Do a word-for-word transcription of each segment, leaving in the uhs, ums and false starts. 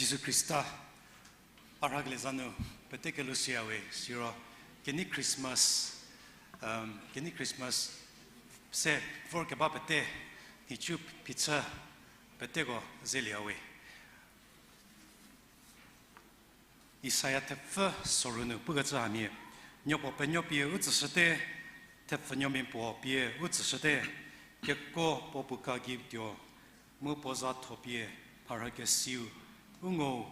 Jisu Khrista a rhakelie za nu pete kelushüyawe, siro kenei Christmas, um, kenei Christmas se vorkeba pete, nhicu phichü peteko zelieyawe. Isaia thepfü soru nu pukecü hamhie, Nuopuo penuo pie u tsüshüte, thepfunuomia puo pie u tsüshüte, kekuo puo puo ka gei tuo, mu puo za tho pie mharhü kesiu u ngo,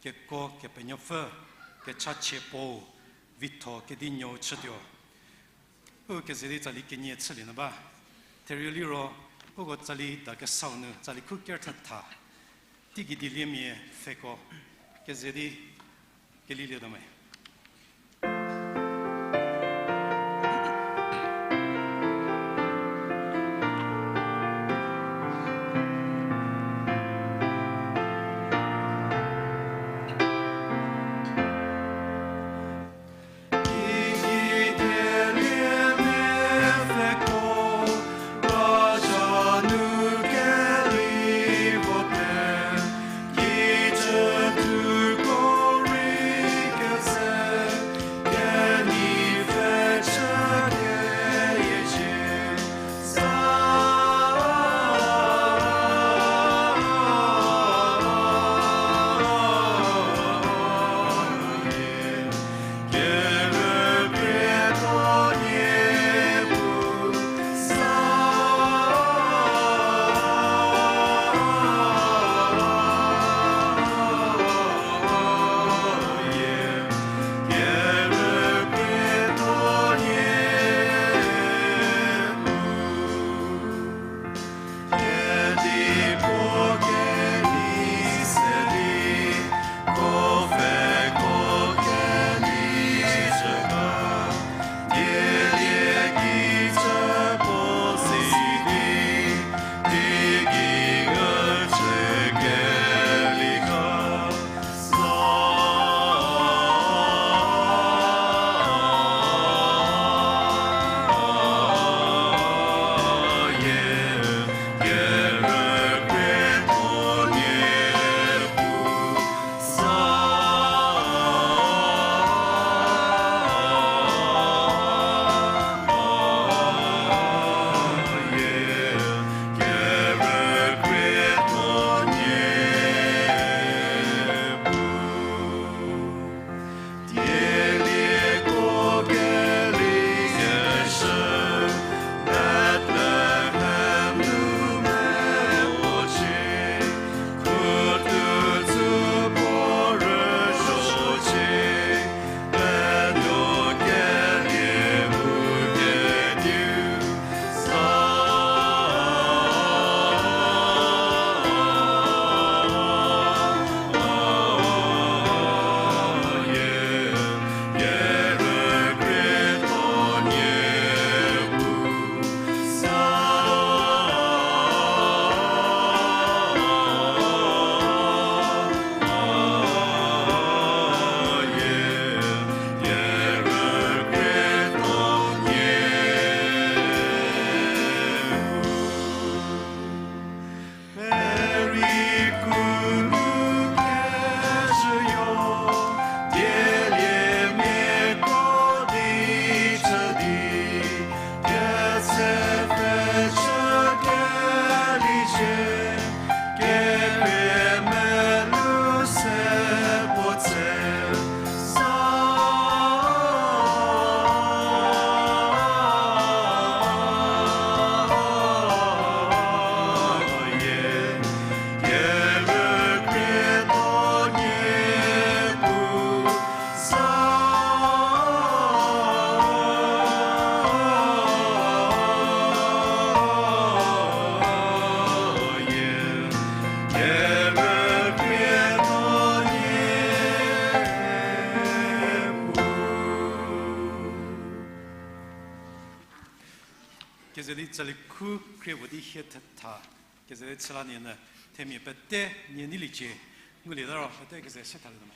kekuo Kepenuopfü, kechachie puo, vitho kedinuou chütuo. U keze di tsali kenie chülie nyü ba. Therieu liro, uko tsali da kesau nu tsali khu ker thetha, teigei dieliemia pfheko keze di kelilietuo me. Keze di tsali khu krie puo di hie thetha, keze di chüla nie nyü, themia pete nie neiliecie, ngulieta ro pete keze se thalietuo me.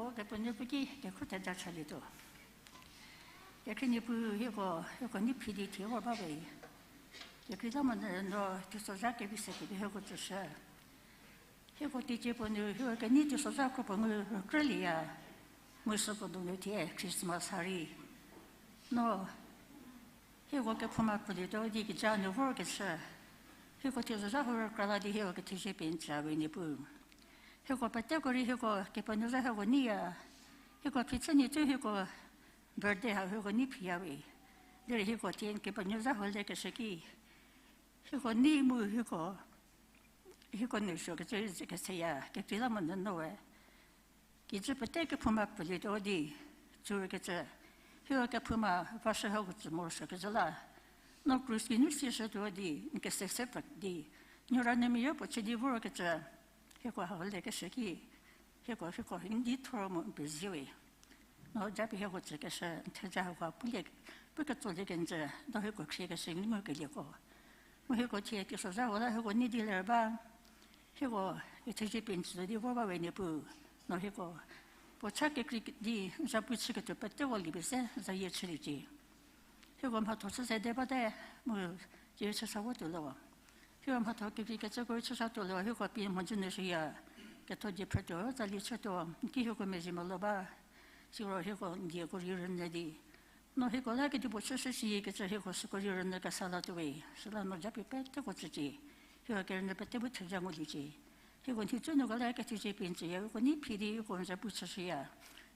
O Kepenuopfü ki kekhruo theja chalietuo. Kekhrie Niepuu hieko, hieko nei phi di thie vor ba we. Kekreilamonyü no teisozha kevi se kevi hieko tsüshü. Hieko teicie puo nu hieko kenei teisozha kro puo ngu rükrülieya. Mu süko donu thie Christmas ha rei no hieko kephouma pfülietuo di kija nu vorkecü, hieko teisozha hau rükra la di hieko kethezie pie n tsü we Niepuu. Hieko peteko rei hieko Kepenuopfü za hieko neiya. Hieko phichü nyie tsu hieko birthday hau hieko nei phiya we. Derei hieko thie Kepenuopfü za hau lekeshü ki, hieko nei mu hieko, hieko nu suokecü ze keseya, kekreilamonyü no we kijü pete kephouma pfülietuo di, tsurkecü, hieko kephouma vashü hako tsü morosuokecü la, no krus ki nu sieshütuo di n kese se pfü di, nuo ra nuomia puo chü di vorkecü, hieko hau lekeshü ki, hieko, hieko n di thor mu n pezie we. No japie hieko tsükeshü n theja hako pulie, pu ketsolie kenjü, no hieko khriekeshü ngukelieko. Mu hieko thie teisozha hau la hieko nei di ler ba, hieko kethezie pie n tsü di vor ba we Niepuu. No hieko puo cha kekrei di n zapu chüketuo peteko liepie se zayie chüliecie. Hieko mhatho chü sede bate, mu cie chüsa votuo lo. Hieko mhatho kekreikecüko rei chüsatuo lo, hieko pie mhodzü nu shüya. Ketho die phrütuo, tsali chütuo, n ki hieko mezhie molo ba. Siro hieko n dieko rei rünyü di, no hieko la kedipuo chüshü shiyikecü hieko süko rei rünyü kesa latuo we. Süla no japie peteko tsücie. Hieko kerünyü pete bu theja nguliecie. Hieko nhicunuoko la kethezie pie n tsüya, uko nei phi di uko n zapu chüshüya.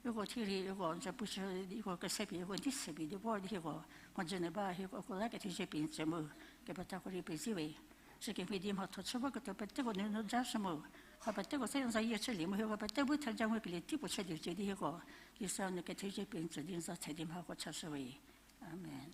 Uko thie rei uko n zapu chü, uko kese pie uko n tei se pie di vor di hieko mhodzü nu ba, hieko uko la kethezie pie n tsü mu kepethako rei pezie we. Sükemhie di mhatho chü voketuo peteko nunu jashü mu, ha peteko se n zayie chülie mu hieko pete bu theja ngukelie tei puo chüliecie di hieko Jisu nu kethezie pie n tsü di n za tse di mhako chashü we. Amen.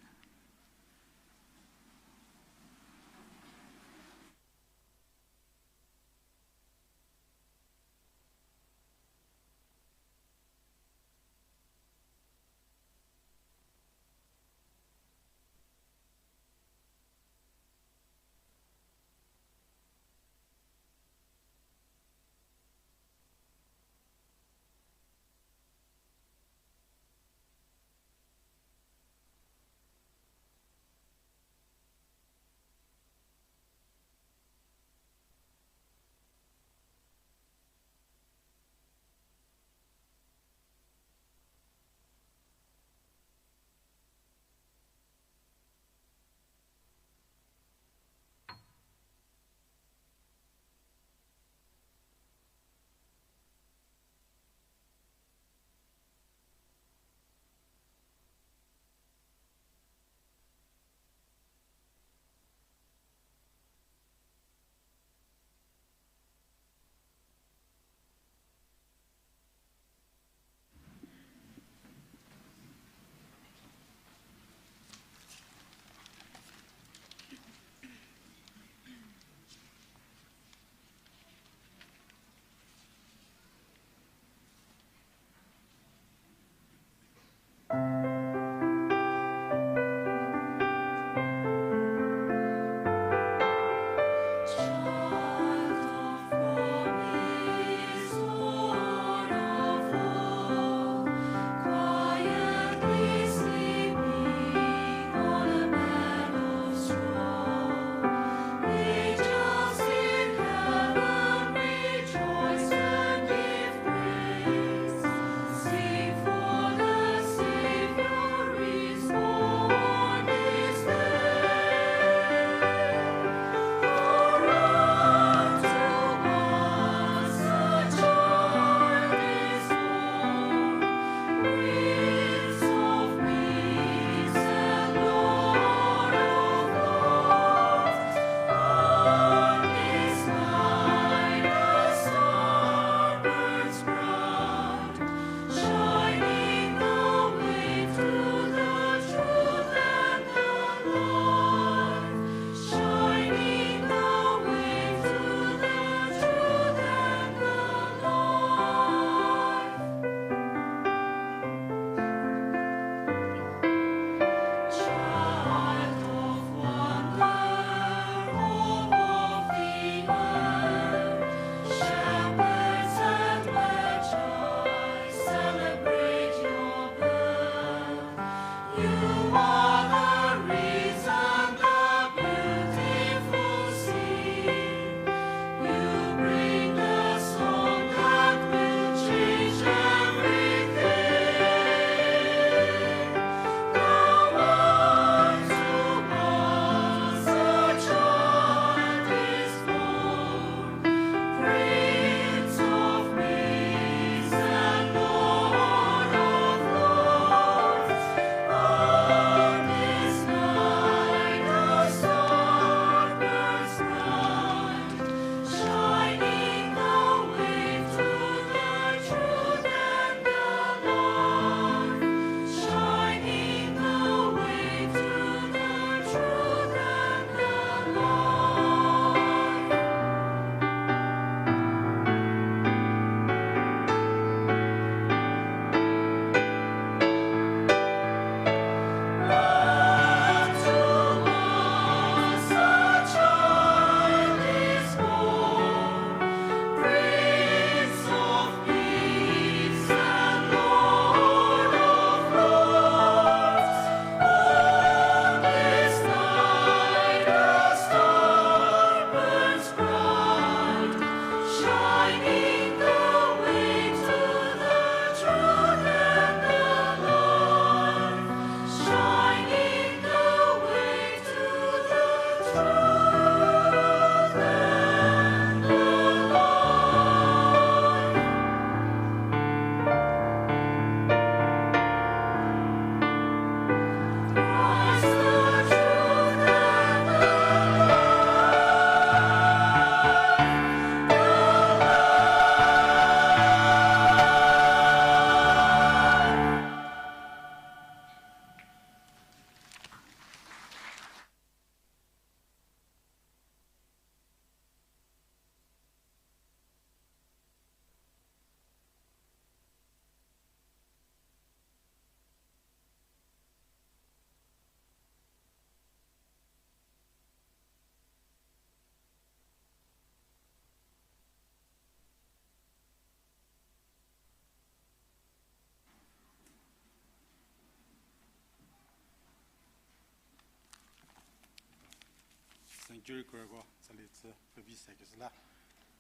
Juriko rüko tsali tsü pevi se kecü la,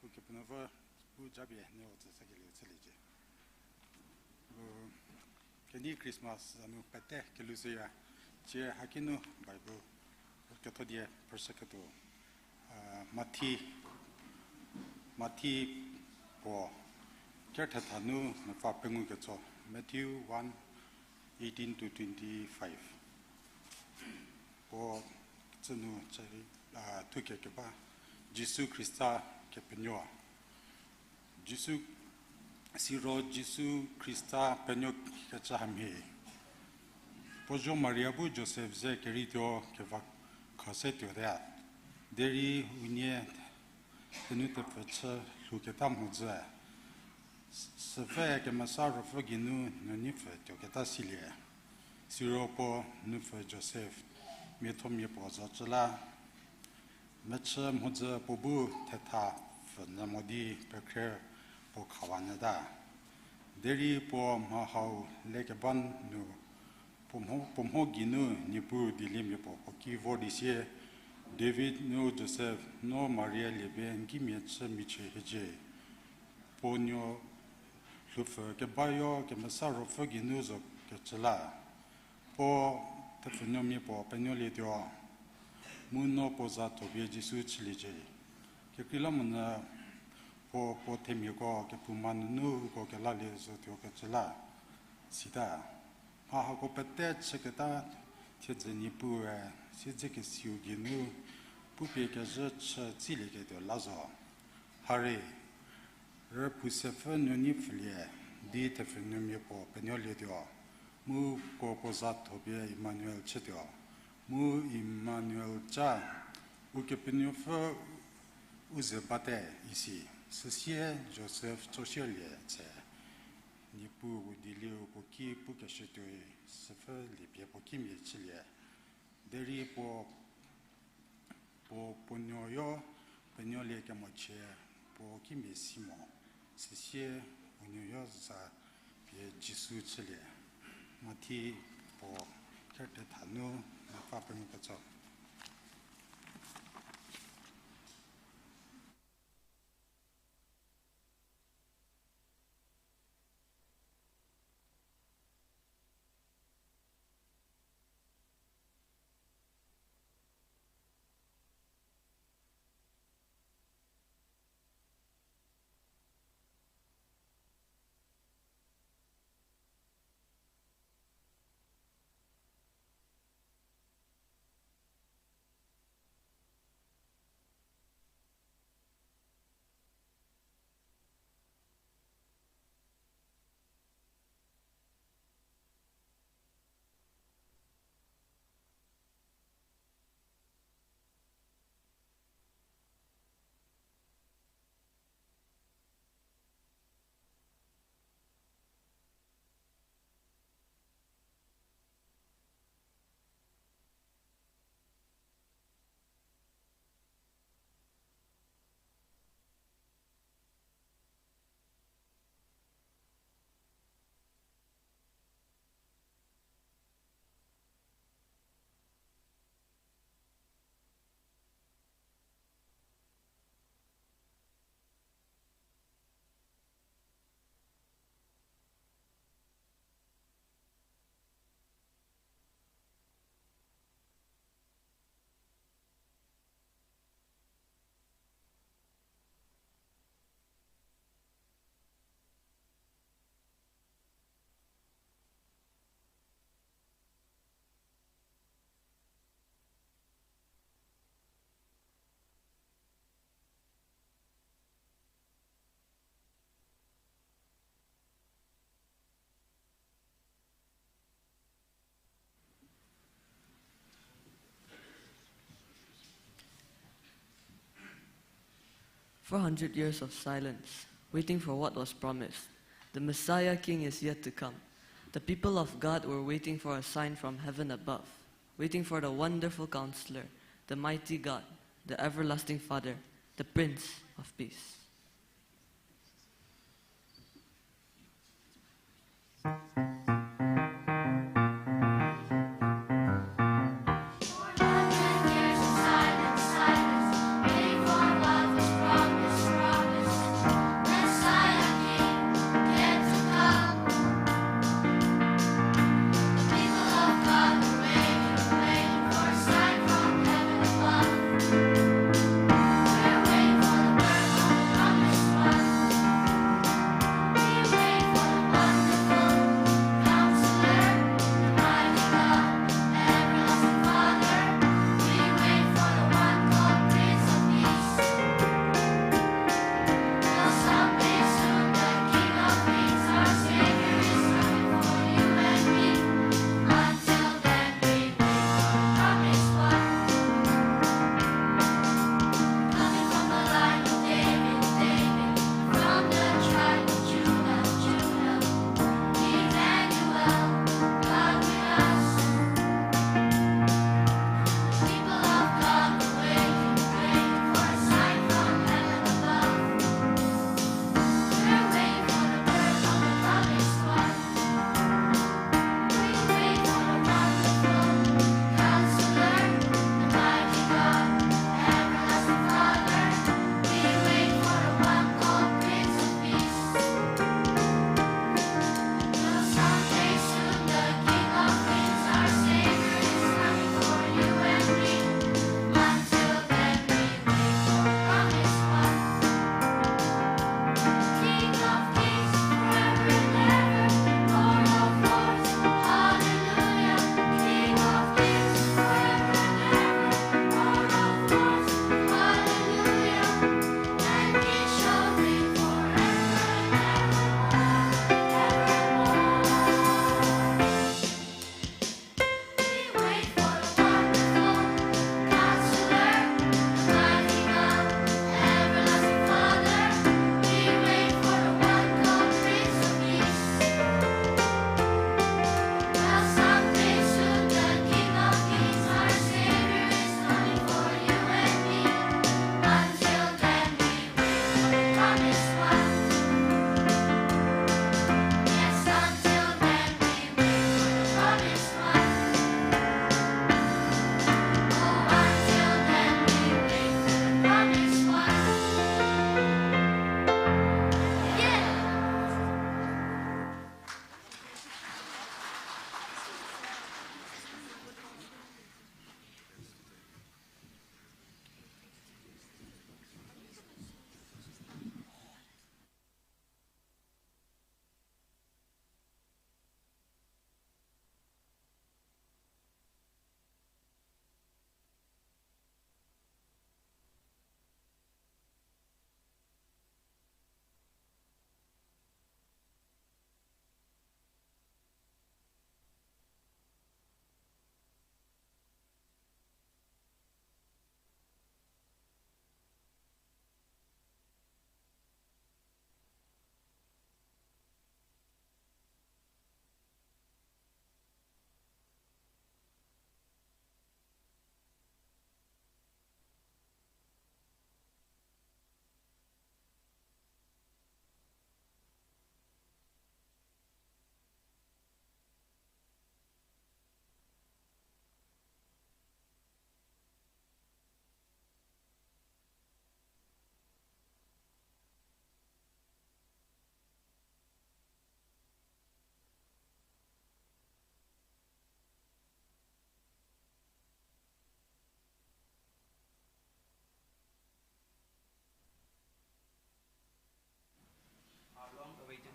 Ukepenuopfü bu japie nieko tsü sakelie chüliecie. U, kenei Christmas a nu pete kelushüya, cie haki nu Bible ketho die phrüshüketuo, a, Mathi, Mathi puo ker thetha nu mepfü pengou ketso, Matthew one, eighteen to twenty-five. Puo tsü nu, a, thukekeba, Jisu Khrista kepenuo. Jisu, siro Jisu Khrista penuo kecü hamhie. Puo zuo Maria bu Josef ze kereituo keva kha se tuote. Derei unie thenu tepfü chü lhouketa mhodzü. Süpfü Kemesa Ruopfü geinu nuoneipfü tuoketa silie. Siro puo nupfü Josef miathomia puo zocü la, mechü mhodzü puo bu thetha pfü nyü mo di pekhre puo khawanyüta. Derei puo mha hau lekeba nu puo mho, puo mho geinu Niepuu dieliemia puo puo ki vor di sie, David nuou Josef, no Maria liepie n kimia chü michie hiecie. Puo nuo lhoupfü kebayo Kemesa Ruopfü geinu zo kecü la. Puo thepfunuomia puo penuolietuo, mu no puo za thopie Jisu chüliecie. Kekreilamonyü puo, puo themiako kephouma nunu uko kelalie zotuo kecü la. Sita, mha hako pete chüketa thiedzü Niepuue siedzekesiu geinu pupie kezhü chü tsilieketuo la zo. Harie, rüphu sepfü nuoneipfülie di thepfunuomia puo penuolietuo, mu puo puo za thopie Emmanuel chütuo, mu Emmanuel ca, Ukepenuopfü u ze bate isi. Süsie Josef tsoshielie tse, Niepuu dielieu puo ki pukeshütuoi süpfü liepie puo kimia chülie. Derei puo, puo puo nuoyo penuolie kemochie puo kimia si mo, süsie puo nuoyo za pie Jisu chülie. Mathi puo ker thetha nu mepfü pengou ketso. Four hundred years of silence, waiting for what was promised. The Messiah King is yet to come. The people of God were waiting for a sign from heaven above, waiting for the wonderful counselor, the mighty God, the everlasting Father, the Prince of Peace.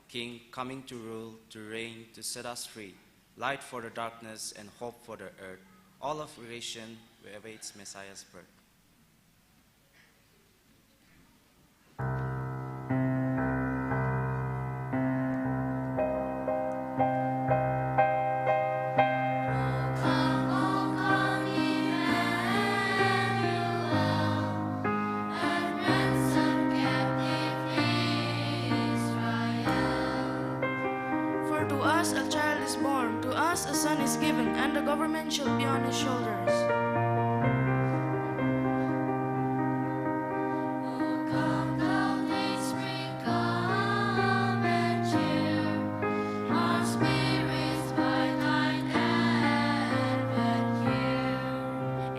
King coming to rule, to reign, to set us free, light for the darkness and hope for the earth. All of creation awaits Messiah's birth. For to us a child is born, to us a son is given, and the government shall be on his shoulders.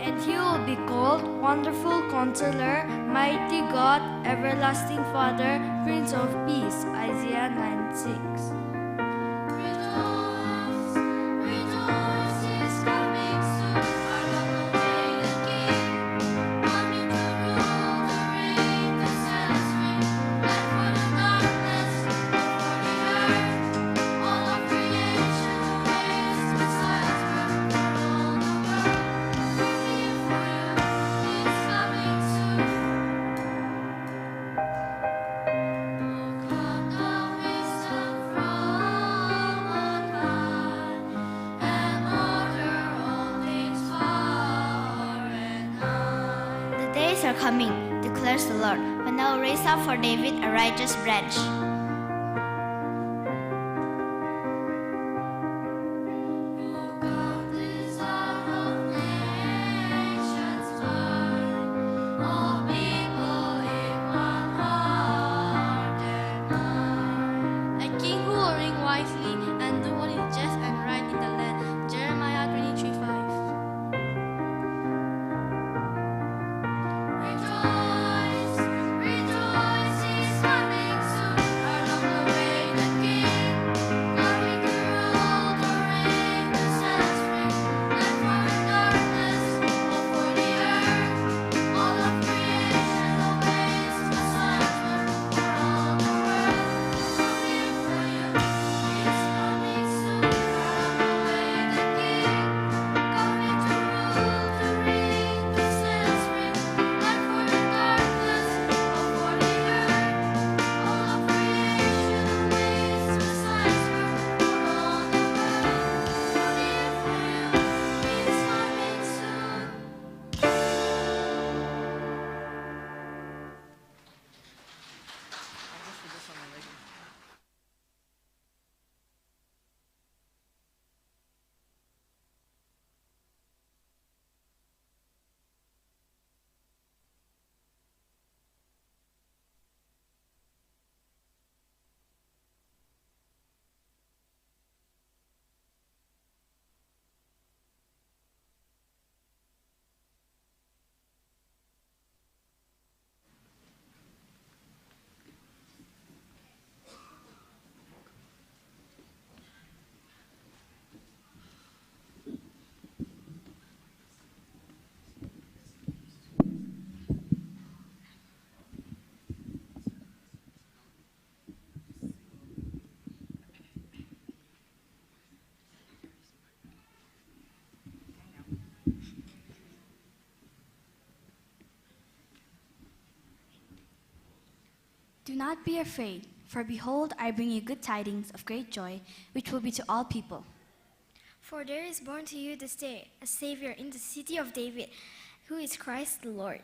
And he will be called Wonderful Counselor, Mighty God, Everlasting Father, Prince of Peace. Isaiah nine six. The days are coming, declares the Lord, when I will raise up for David a righteous branch. A king who will reign wisely and do what is just and right in the land. Jeremiah twenty-three five. Do not be afraid, for behold, I bring you good tidings of great joy, which will be to all people. For there is born to you this day a Savior in the city of David, who is Christ the Lord.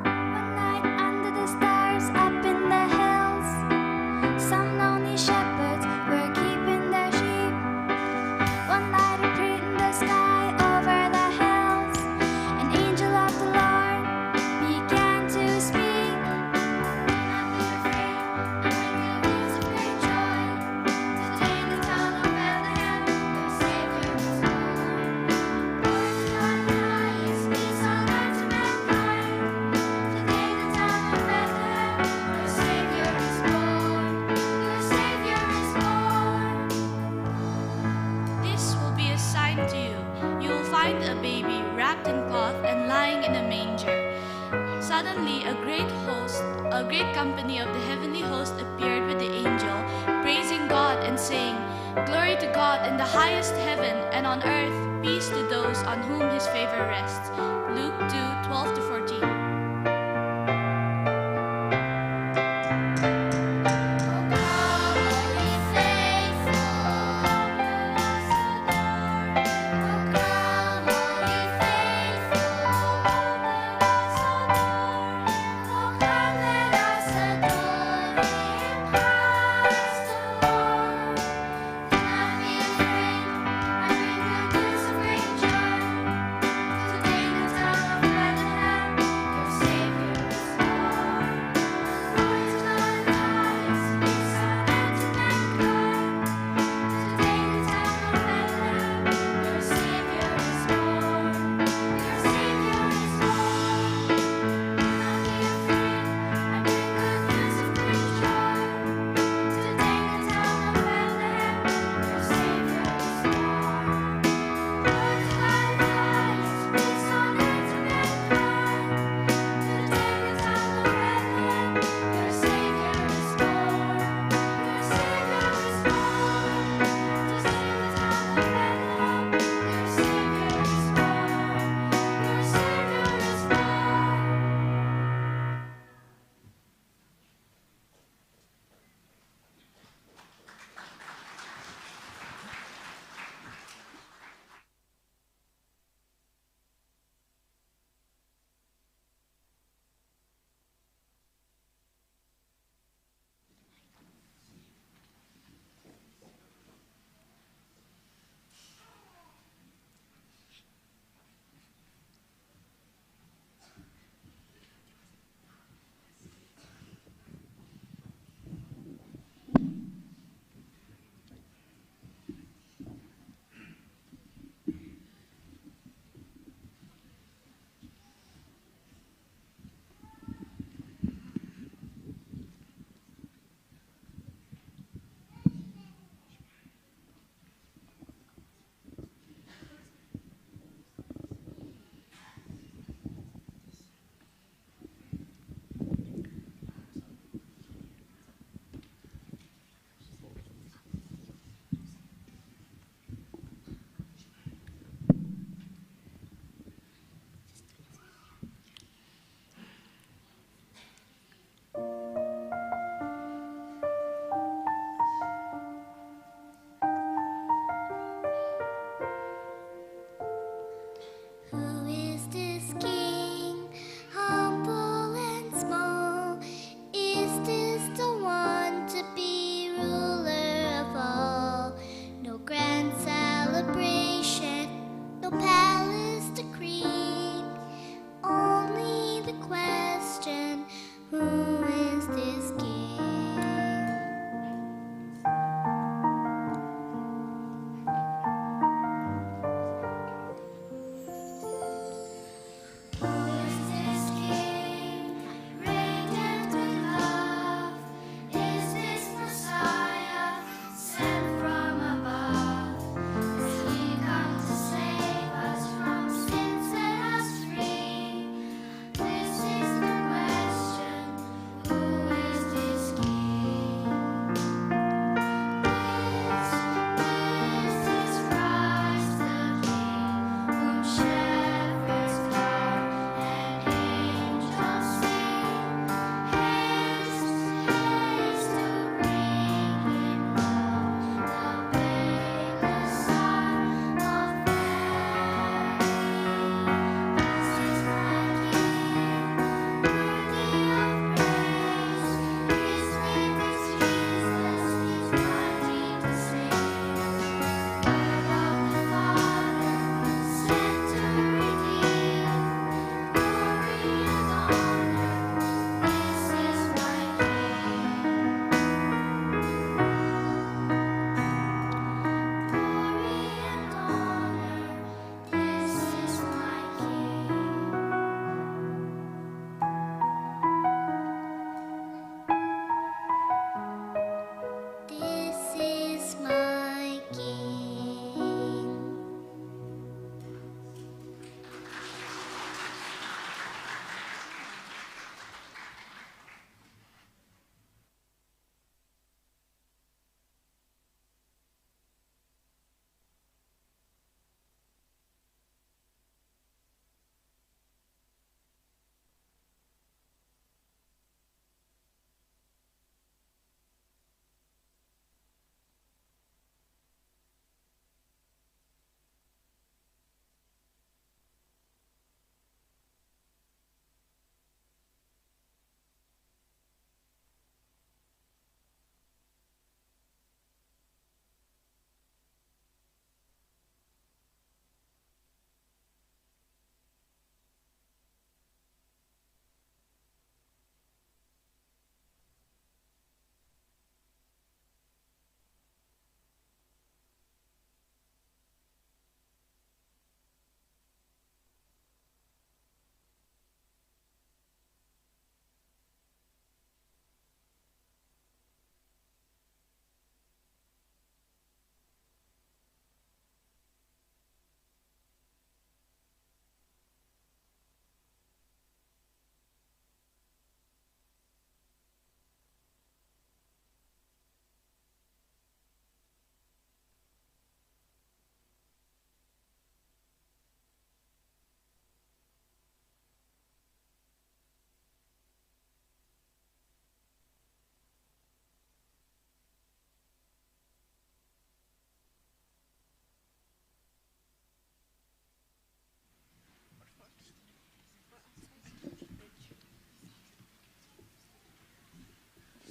One night under the stars, up in the hills, some lonely shepherds were keeping their sheep. One night, a print in the sky over the hills, an angel of the Lord began find a baby wrapped in cloth and lying in a manger. Suddenly, a great host, a great company of the heavenly host appeared with the angel, praising God and saying, "Glory to God in the highest heaven, and on earth peace to those on whom his favor rests." Luke two twelve to fourteen.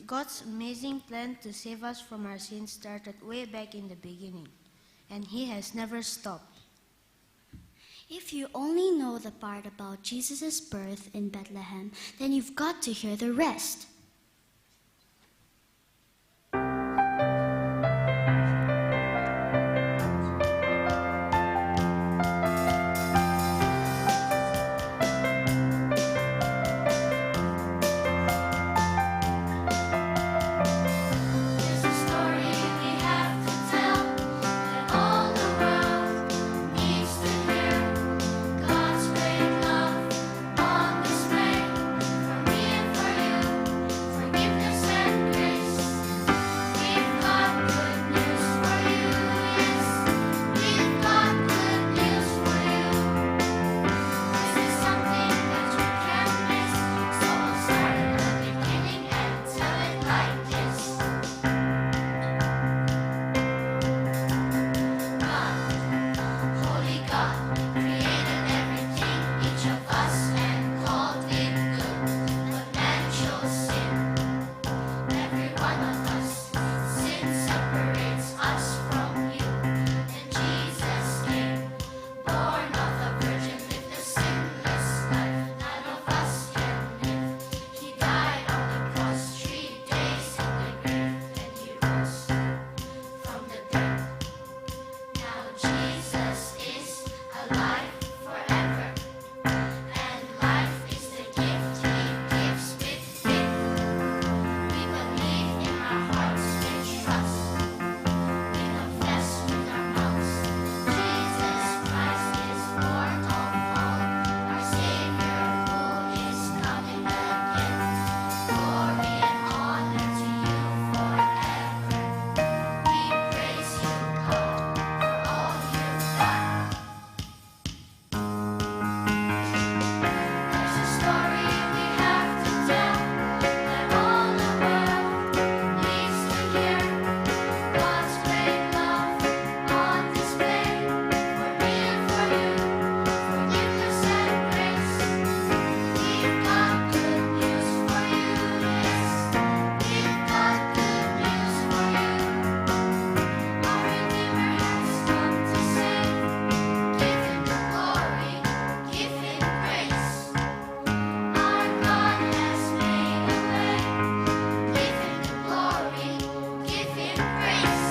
God's amazing plan to save us from our sins started way back in the beginning, and He has never stopped. If you only know the part about Jesus' birth in Bethlehem, then you've got to hear the rest. There's a story we have to tell that all the world needs to hear. God's great love on display for me and for you. Forgiveness and grace. We've got good news for you, yes. We've got good news for you. This is something that you can't miss. So we'll start at the beginning and tell it like this. God, holy God, created everything, each of us, and called it good. But man chose sin. Every one of us, sin separates us from you. And Jesus came, born of a virgin, lived a sinless life. None of us can live. He died on the cross, three days in the grave, then he rose from the dead. Now Jesus is alive forever, and life is the gift he gives with faith. We believe in our hearts, we trust, we confess with our mouths, Jesus Christ is Lord of all, our Savior who is coming again. Glory and honor to you forever. We praise you, God, for all you've done. There's a story we have to tell that all the world needs to hear. God's great love on display for me and for you. Forgiveness and grace. We've got good news for you, yes. We've got good news for you. Our Redeemer has come to save. Give him the glory, give him praise. Our God has made a way. Give him the glory, give him praise.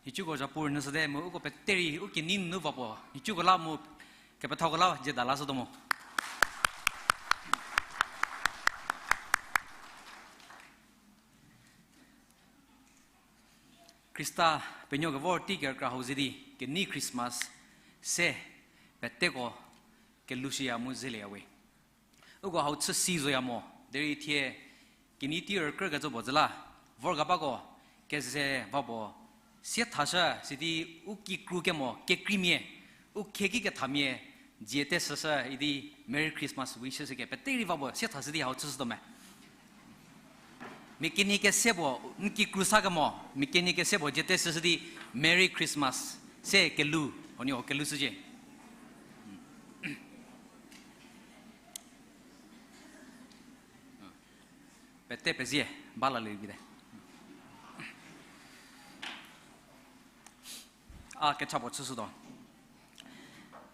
Nhicuko zhapu rünyüshüte mu uko peterei u kenei nunu va puo nhicuko la mu kepethako la jeda lashütuo mo. Khrista penuo kevor tei kerükra hau ze di kenei Christmas se peteko kelushüya mu zelieya we. Uko hau chü si zoya mo derei thie kenei tei rükrükecü puo zü la vorkebako keze va puo Siethashü sidi u kikru kemo kekreimia, u khieki kethamia, dzie te süshü idi Merry Christmas wish shüshü ke pete rei va puo siethashü di hau chüshütuo me. Mechanic kese puo, n kikru sa kemo, mechanic kese puo dzie te süshü di Merry Christmas se kelu, huoniehuo kelu shücie. Pete pezie, ba lalie vite. A kecha puo chüshütuo.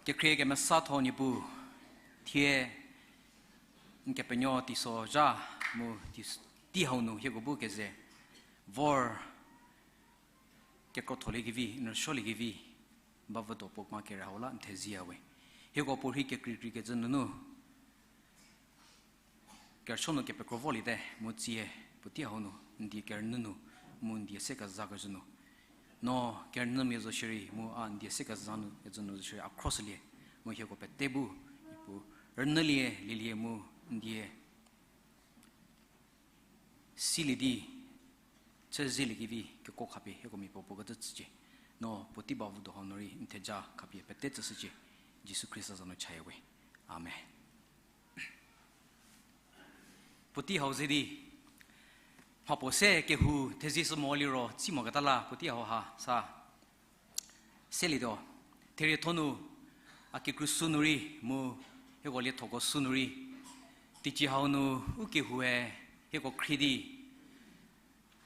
Kekhrie kemesatho Niepuu, thie n Kepenuo teisozha mu tei, tei hau nu hieko bu keze vor kekrotholiekevi, n rüsuoliekevi, ba vüdo puo kma kere hau la n thezieya we. Hieko puorhi kekreikreikecü nunu kerüsuo nu kepekro voliete, mu tsie puotei hau nu n die kerünyü nu, mu n die se kezakezhü nu, no kerünyümia zo shierei mu a n die se keza nu kecü nu zo shierei a khroshülie, mu hieko pete bu Niepuu rünyülie lielie mu n die silie di chüzielie kevi kekuo khapie hieko mia puo puo kecü tsücie. No puotei ba vüdo hau nu rei n theja khapie pete tsüshücie. Jisu Khrista za nu chaya we. Amen. Puotei hau ze di mhapuo se kehou thezie shü mo liro tsi moketa la puotei hau ha sa selietuo. Therietho nu a kikru sü nu rei mu hieko liethoko sü nu rei, teicie hau nu u kehoue hieko khrie di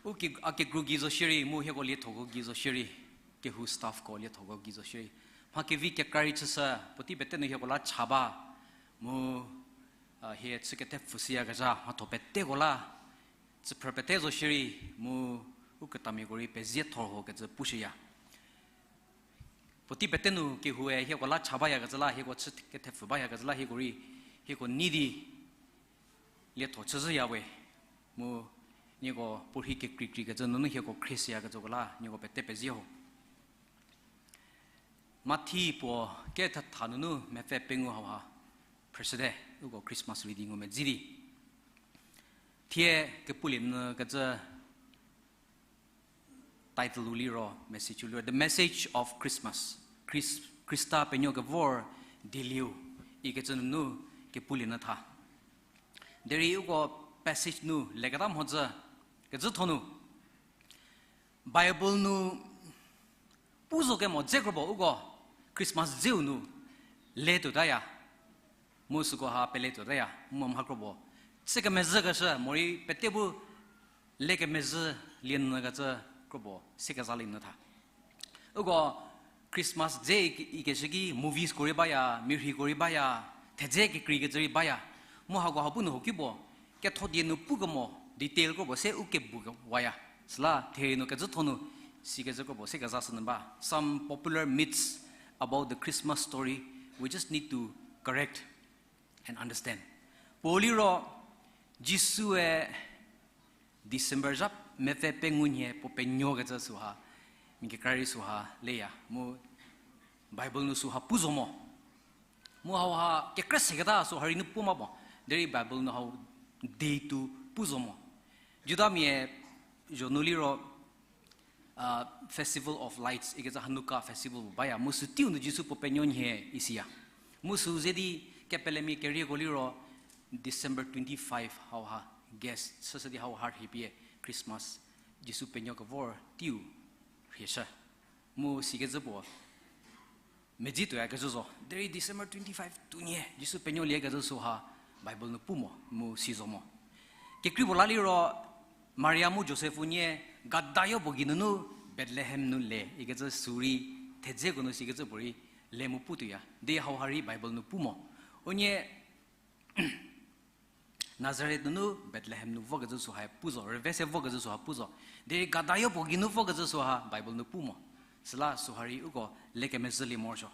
u ke, a kikru gei zo shierei mu hieko liethoko gei zo shierei, kehou staffko liethoko gei zo shierei, mha kevi kekra rei chüshü, puotei pete nu hieko la cha ba mu a hie chü kethepfü shüyakezha mhatho peteko la tsüphrü pete zo shierei mu u ketamiako rei pezie thor ho kecü pushüya. Puotei pete nu kehoue hieko la cha bayakecü la, hieko chü kethepfü bayakecü la, hieko rei, hieko nei di lietho chüzhüya we. Mu nieko puorhi kekreikreikecü nunu hieko khrieshüyakecüko la nieko pete pezie ho. Mathi puo kethetha nunu mepfü pengou hauha phrüshüte, uko Christmas reading ngumedzi di. Thie kepulie nyü kecü title u liro, message u liro, The Message of Christmas. Khrist-, Khrista penuo kevor dielieu ikecü nunu kepulie nyü tha. Derei uko passage nu leketa mhodzü, kecütho nu Bible nu pu zo kemo dze krobo uko Christmas dzeu nu le tuotaya. Mu süko ha pele tuotaya, mu mha krobo chü kemezhükeshü morei pete bu le kemezhü lie nyü kecü krobo se kezalie nyü tha. Uko Christmas dze ikeshü ki movies ko rei baya, mirhi ko rei baya, thedze kekreikecü rei baya. Mu hako ha bu nu hoki puo, ketho die nu pu kemo detail krobo se u kebu waya. Süla therie nu kecütho nu sikecü krobo se kezashü nyü ba. Some popular myths about the Christmas story, we just need to correct and understand. Puo liro, Jisue December zha mepfü pengou nhie puo penuokecü süha, mi kekra rei süha leya, mu Bible nu süha pu zo mo. Mu hauha kekrü seketa süha rei nu pu ma mo. Derei Bible nu hau date pu zo mo. Judamia zho nu liro, Festival of Lights ikecü Hanukkah festival baya, mu sü teiu nu Jisu puo penuo nhie isiya. Mu sü ze di kepelemia kerieko liro December twenty-five hauha guest chüshü di hauha rhie pie Christmas, Jisu penuo kevor teiu rhieshü. Mu sikecü puo medzi tuoyakecü zo. Derei December twenty-five tuonie Jisu penuoliekecü süha Bible nu pu mo, mu si zo mo. Kekreipuo la liro Maria mu Josef unie gadayo puo geinunu Bethlehem nu le ikecü sü rei thedzeko nu sikecü puorei le mu pu tuoya. Di hauha rei Bible nu pu mo. Unie Nazareth nunu Bethlehem nu vokecü süha pu zo, rüve se vokecü süha pu zo. Derei gadayo puo geinu vokecü süha Bible nu pu mo. Süla süha rei uko le kemezhülie morosuo.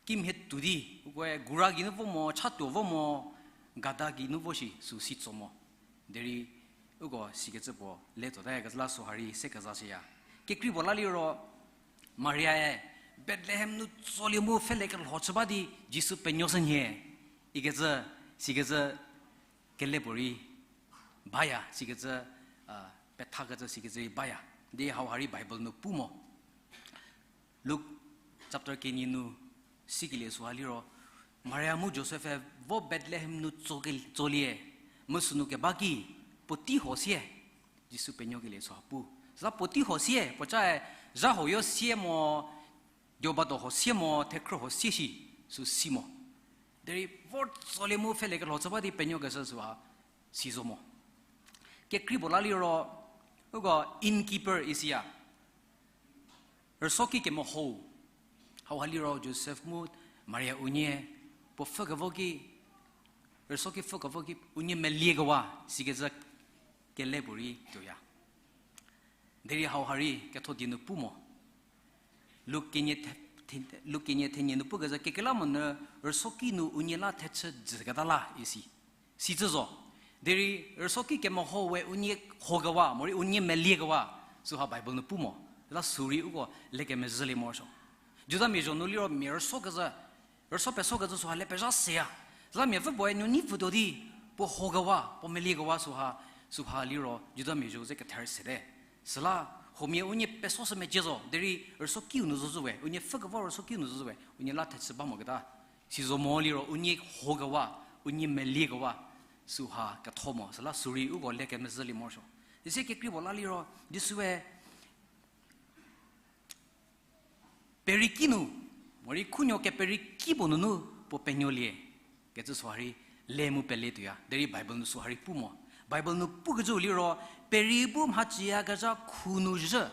Kimhie tuo di, ukoe gura geinu vo mo, chatuo vo mo, gada geinu vo shi sü si tso mo. Derei uko sikecü puo le tuotayakecü la süha rei se kezashüya. Kekreipuo la liro Mariae Bethlehem nu tsolie mu pfhülie kelho chü ba di Jisu penuoshü nhie ikecü, sikecü kele puorei baya, sikecü, a, pethakecü sikecü rei baya. Di hauha rei Bible nu pu mo. Luk chapter kenie nu sikelie süha liro, Maria mu Josef-e vo Bethlehem nu tsoke-, tsolie, mu sünu keba ki, puotei huo sie, Jisu penuokelie süha pu. Süla puotei huo sie, puocae, zha huoyo sie mo, dioba do huo sie mo, thekhrü huo sie shi, sü si mo. Derei vor tsolie mu pfhelekelho chü ba di penuokeshü süha, si zo mo. Kekrei puo la liro, uko innkeeper isiya. Rüsoki kemehou. Hauha liro Josef mu Maria unie puo pfhükevo ki, rüsoki pfhükevo ki unie meliekewa sikecü kele puorei tuoya. Derei hauha rei ketho die nu pu mo. Luk kenie the-, the-, Luk kenie thenie nu pukecü kekreilamonyü rüsoki nu unie la thechü jüketa la isi. Sicü zo. Derei rüsoki kemehou we unie hokewa, morei unie meliekewa, süha Bible nu pu mo. La sürei uko lekemezhülie morosuo. Judamia zho nu liro mia rüsokecü, rüso pesokecü süha le pezha seya. Süla miapfü puoe nuoneipfütuo di, puo hokewa, puo meliekewa süha, süha liro Judamia zho ze kether sete. Süla, huomia unie pesoshü mecie zo, derei rüsokiu nu zozhü we, unie pfhükevo rüsokiu nu zozhü we, unie la thechü ba moketa. Si zo mo liro unie hokewa, unie meliekewa, süha ketho mo, süla sürei uko lekemezhülie morosuo. Isi kekrei puo la liro, Jisue periki nu, morei khunuo keperiki puo nunu puo penuolie, kecü süha rei le mu pele tuoya, derei Bible nu süha rei pu mo. Bible nu pukecü liro, peri bu mhaciyakezha khu nu zhü,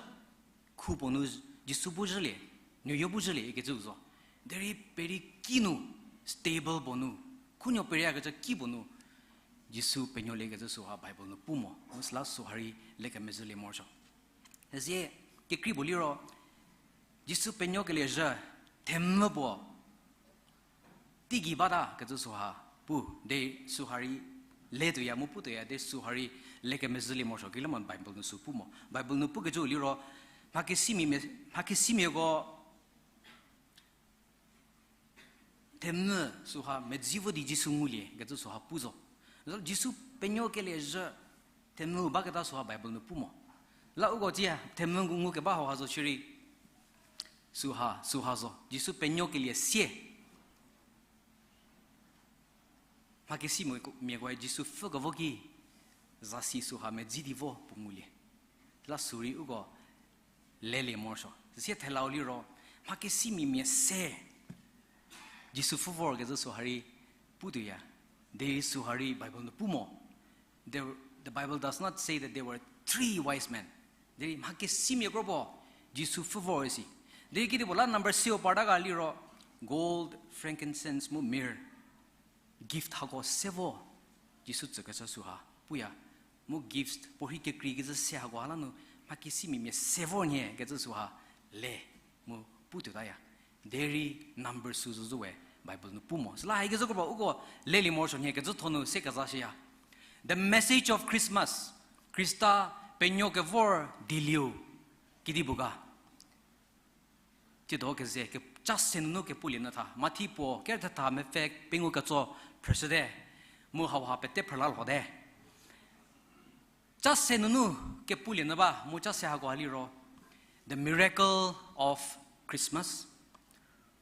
khu puo nu Jisu bu zhülie, nuoyo bu zhülie ikecü zo. Derei periki nu, stable puo nu, khunuo periakecü ki puo nu, Jisu penuoliekecü süha Bible nu pu mo. Mu süla süha rei lekemezhülie morosuo. Zie kekrei puo liro, Jisu penuokelie zhü, themvü puo teigei bata kecü süha pu, de süha rei le tuoya mu pu tuoya, de süha rei lekemezhülie morosuo, kekreilamonyü Bible nu sü pu mo. Bible nu pukecü liro, mhakesimia, mhakesimiako themvü süha medzi vo di Jisu ngulie kecü süha pu zo. Jisu penuokelie zhü themvü baketa süha Bible nu pu mo. La uko tsiya themvü ngukeba hauha zo shierei süha, süha zo. Jisu penuokelie sie. Mhakesimia, miakoe Jisu pfhükevo ki, zasi süha medzi di vo puo ngulie. La sürei uko lelie morosuo. Sie thelau liro, mhakesimia mia se Jisu pfhü vorkecü süha rei pu tuoya. Derei süha rei Bible nu pu mo. The, the Bible does not say that there were three wise men. Derei mhakesimia kro puo Jisu pfhü vor isi. Derei kedipuo la number seu parta ga liro, gold, frankincense mu myrrh. Gift hako se vo Jisu tsükecü süha puya. Mu gift puorhi kekreikecü se hako ha la nu mhakesimia mia se vor nhie kecü süha le mu pu tuotaya. Derei number sü zozhü we Bible nu pu mo. Süla haikecü kro ba uko lelie morosuo nhie kecü thonu se keza shüya. The message of Christmas, Khrista penuo kevor dielieu, kedipuo ga. Tsiedo keze ke-, cha se nunu kepulie nyü tha. Mathi puo, ker thetha mepfü pengou ketso phrüshüte. Mu hauha pete phrüla lhote. Cha se nunu kepulie nyü ba, mu cha se hako ha liro, the miracle of Christmas.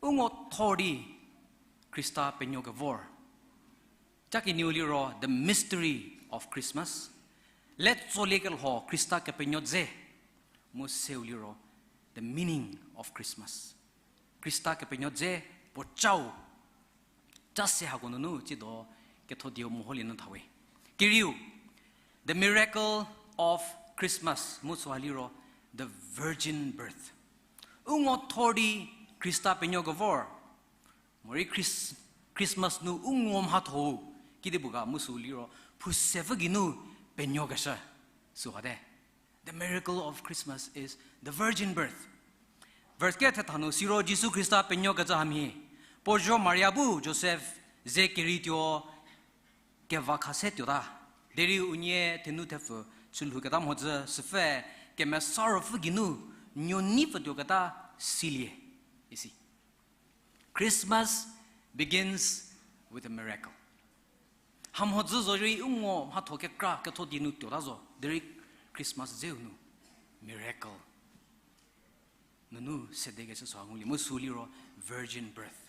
U ngo thor di Khrista penuo kevor. Cha kenieu liro, the mystery of Christmas. Letsoliekelho Khrista kepenuo dze. Mu seu liro, the meaning of Christmas. Khrista kepenuo dze puo chau. Cha se hako nunu tsiedo ketho dieu meholie nyü thawe. Kerieu, the miracle of Christmas, mu süha liro, the virgin birth. U ngo thor di Khrista penuo kevor. Morei Chris-, Christmas nu u ngo mhatho-u, kedipuo ga mu sü liro, phusepfü geinu penuokeshü, sühate. The miracle of Christmas is the virgin birth. Verse ker thetha nu siro Jisu Khrista penuokecü hamhie. Puo zuo Maria bu Josef ze kerei tuo keva khase tuota. Derei unie thenu thepfü chülhouketa mhodzü süpfü kemesa ruopfü geinu nuoneipfü tuoketa silie. Isi. Christmas begins with a miracle. Hamhodzü zorei u ngo mhatho kekra ketho die nu tuota zo, derei Christmas dzeu nu miracle. nunu sedekecü süha ngulie, mu sü liro virgin birth.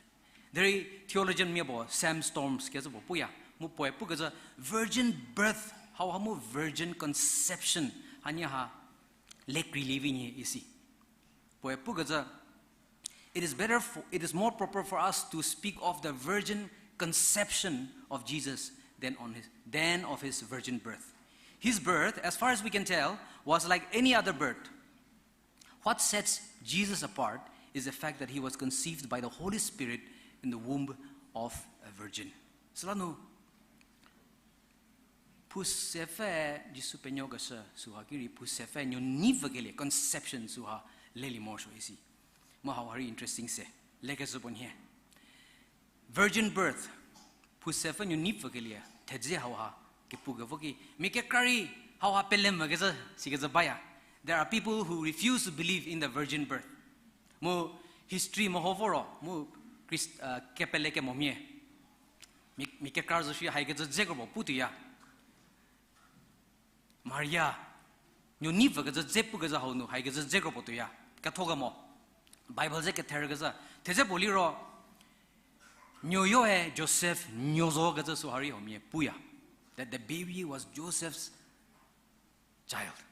Derei theologian mia puo, Sam Storms kecü puo puya, mu puoe pukecü virgin birth hauha mu virgin conception hanie ha lekrilie vi nyie isi. Puoe pukecü, it is better for, it is more proper for us to speak of the virgin conception of Jesus than on his, than of his virgin birth. His birth, as far as we can tell, was like any other birth. What sets Jesus apart is the fact that he was conceived by the Holy Spirit in the womb of a virgin. Süla nu, phusepfü Jisu penuokeshü süha ki rei phusepfü nuo nei pfükelie conception süha lelie morosuo isi. Mu hauha rei interesting se. Lekeshü puo nhie. Virgin birth, phusepfü nuo nei pfükelie thedze hauha kepukevo ki, mia kekra rei hauha pele mvükecü sikecü baya. There are people who refuse to believe in the virgin birth. Mu history meho vo ro, mu Christ, uh, kepele kemomia, mia, mia kekra zo shi haikecü dze kropuo putuoya. Maria, nuo nei pfükecü dze pukezhü hau nu haikecü dze kropuo tuoya. Ketho kemo. Bible ze ketherkecü. Thedze puo liro, nuoyoe Joseph nuo zokecü süha rei huomia puya. That the baby was Joseph's child.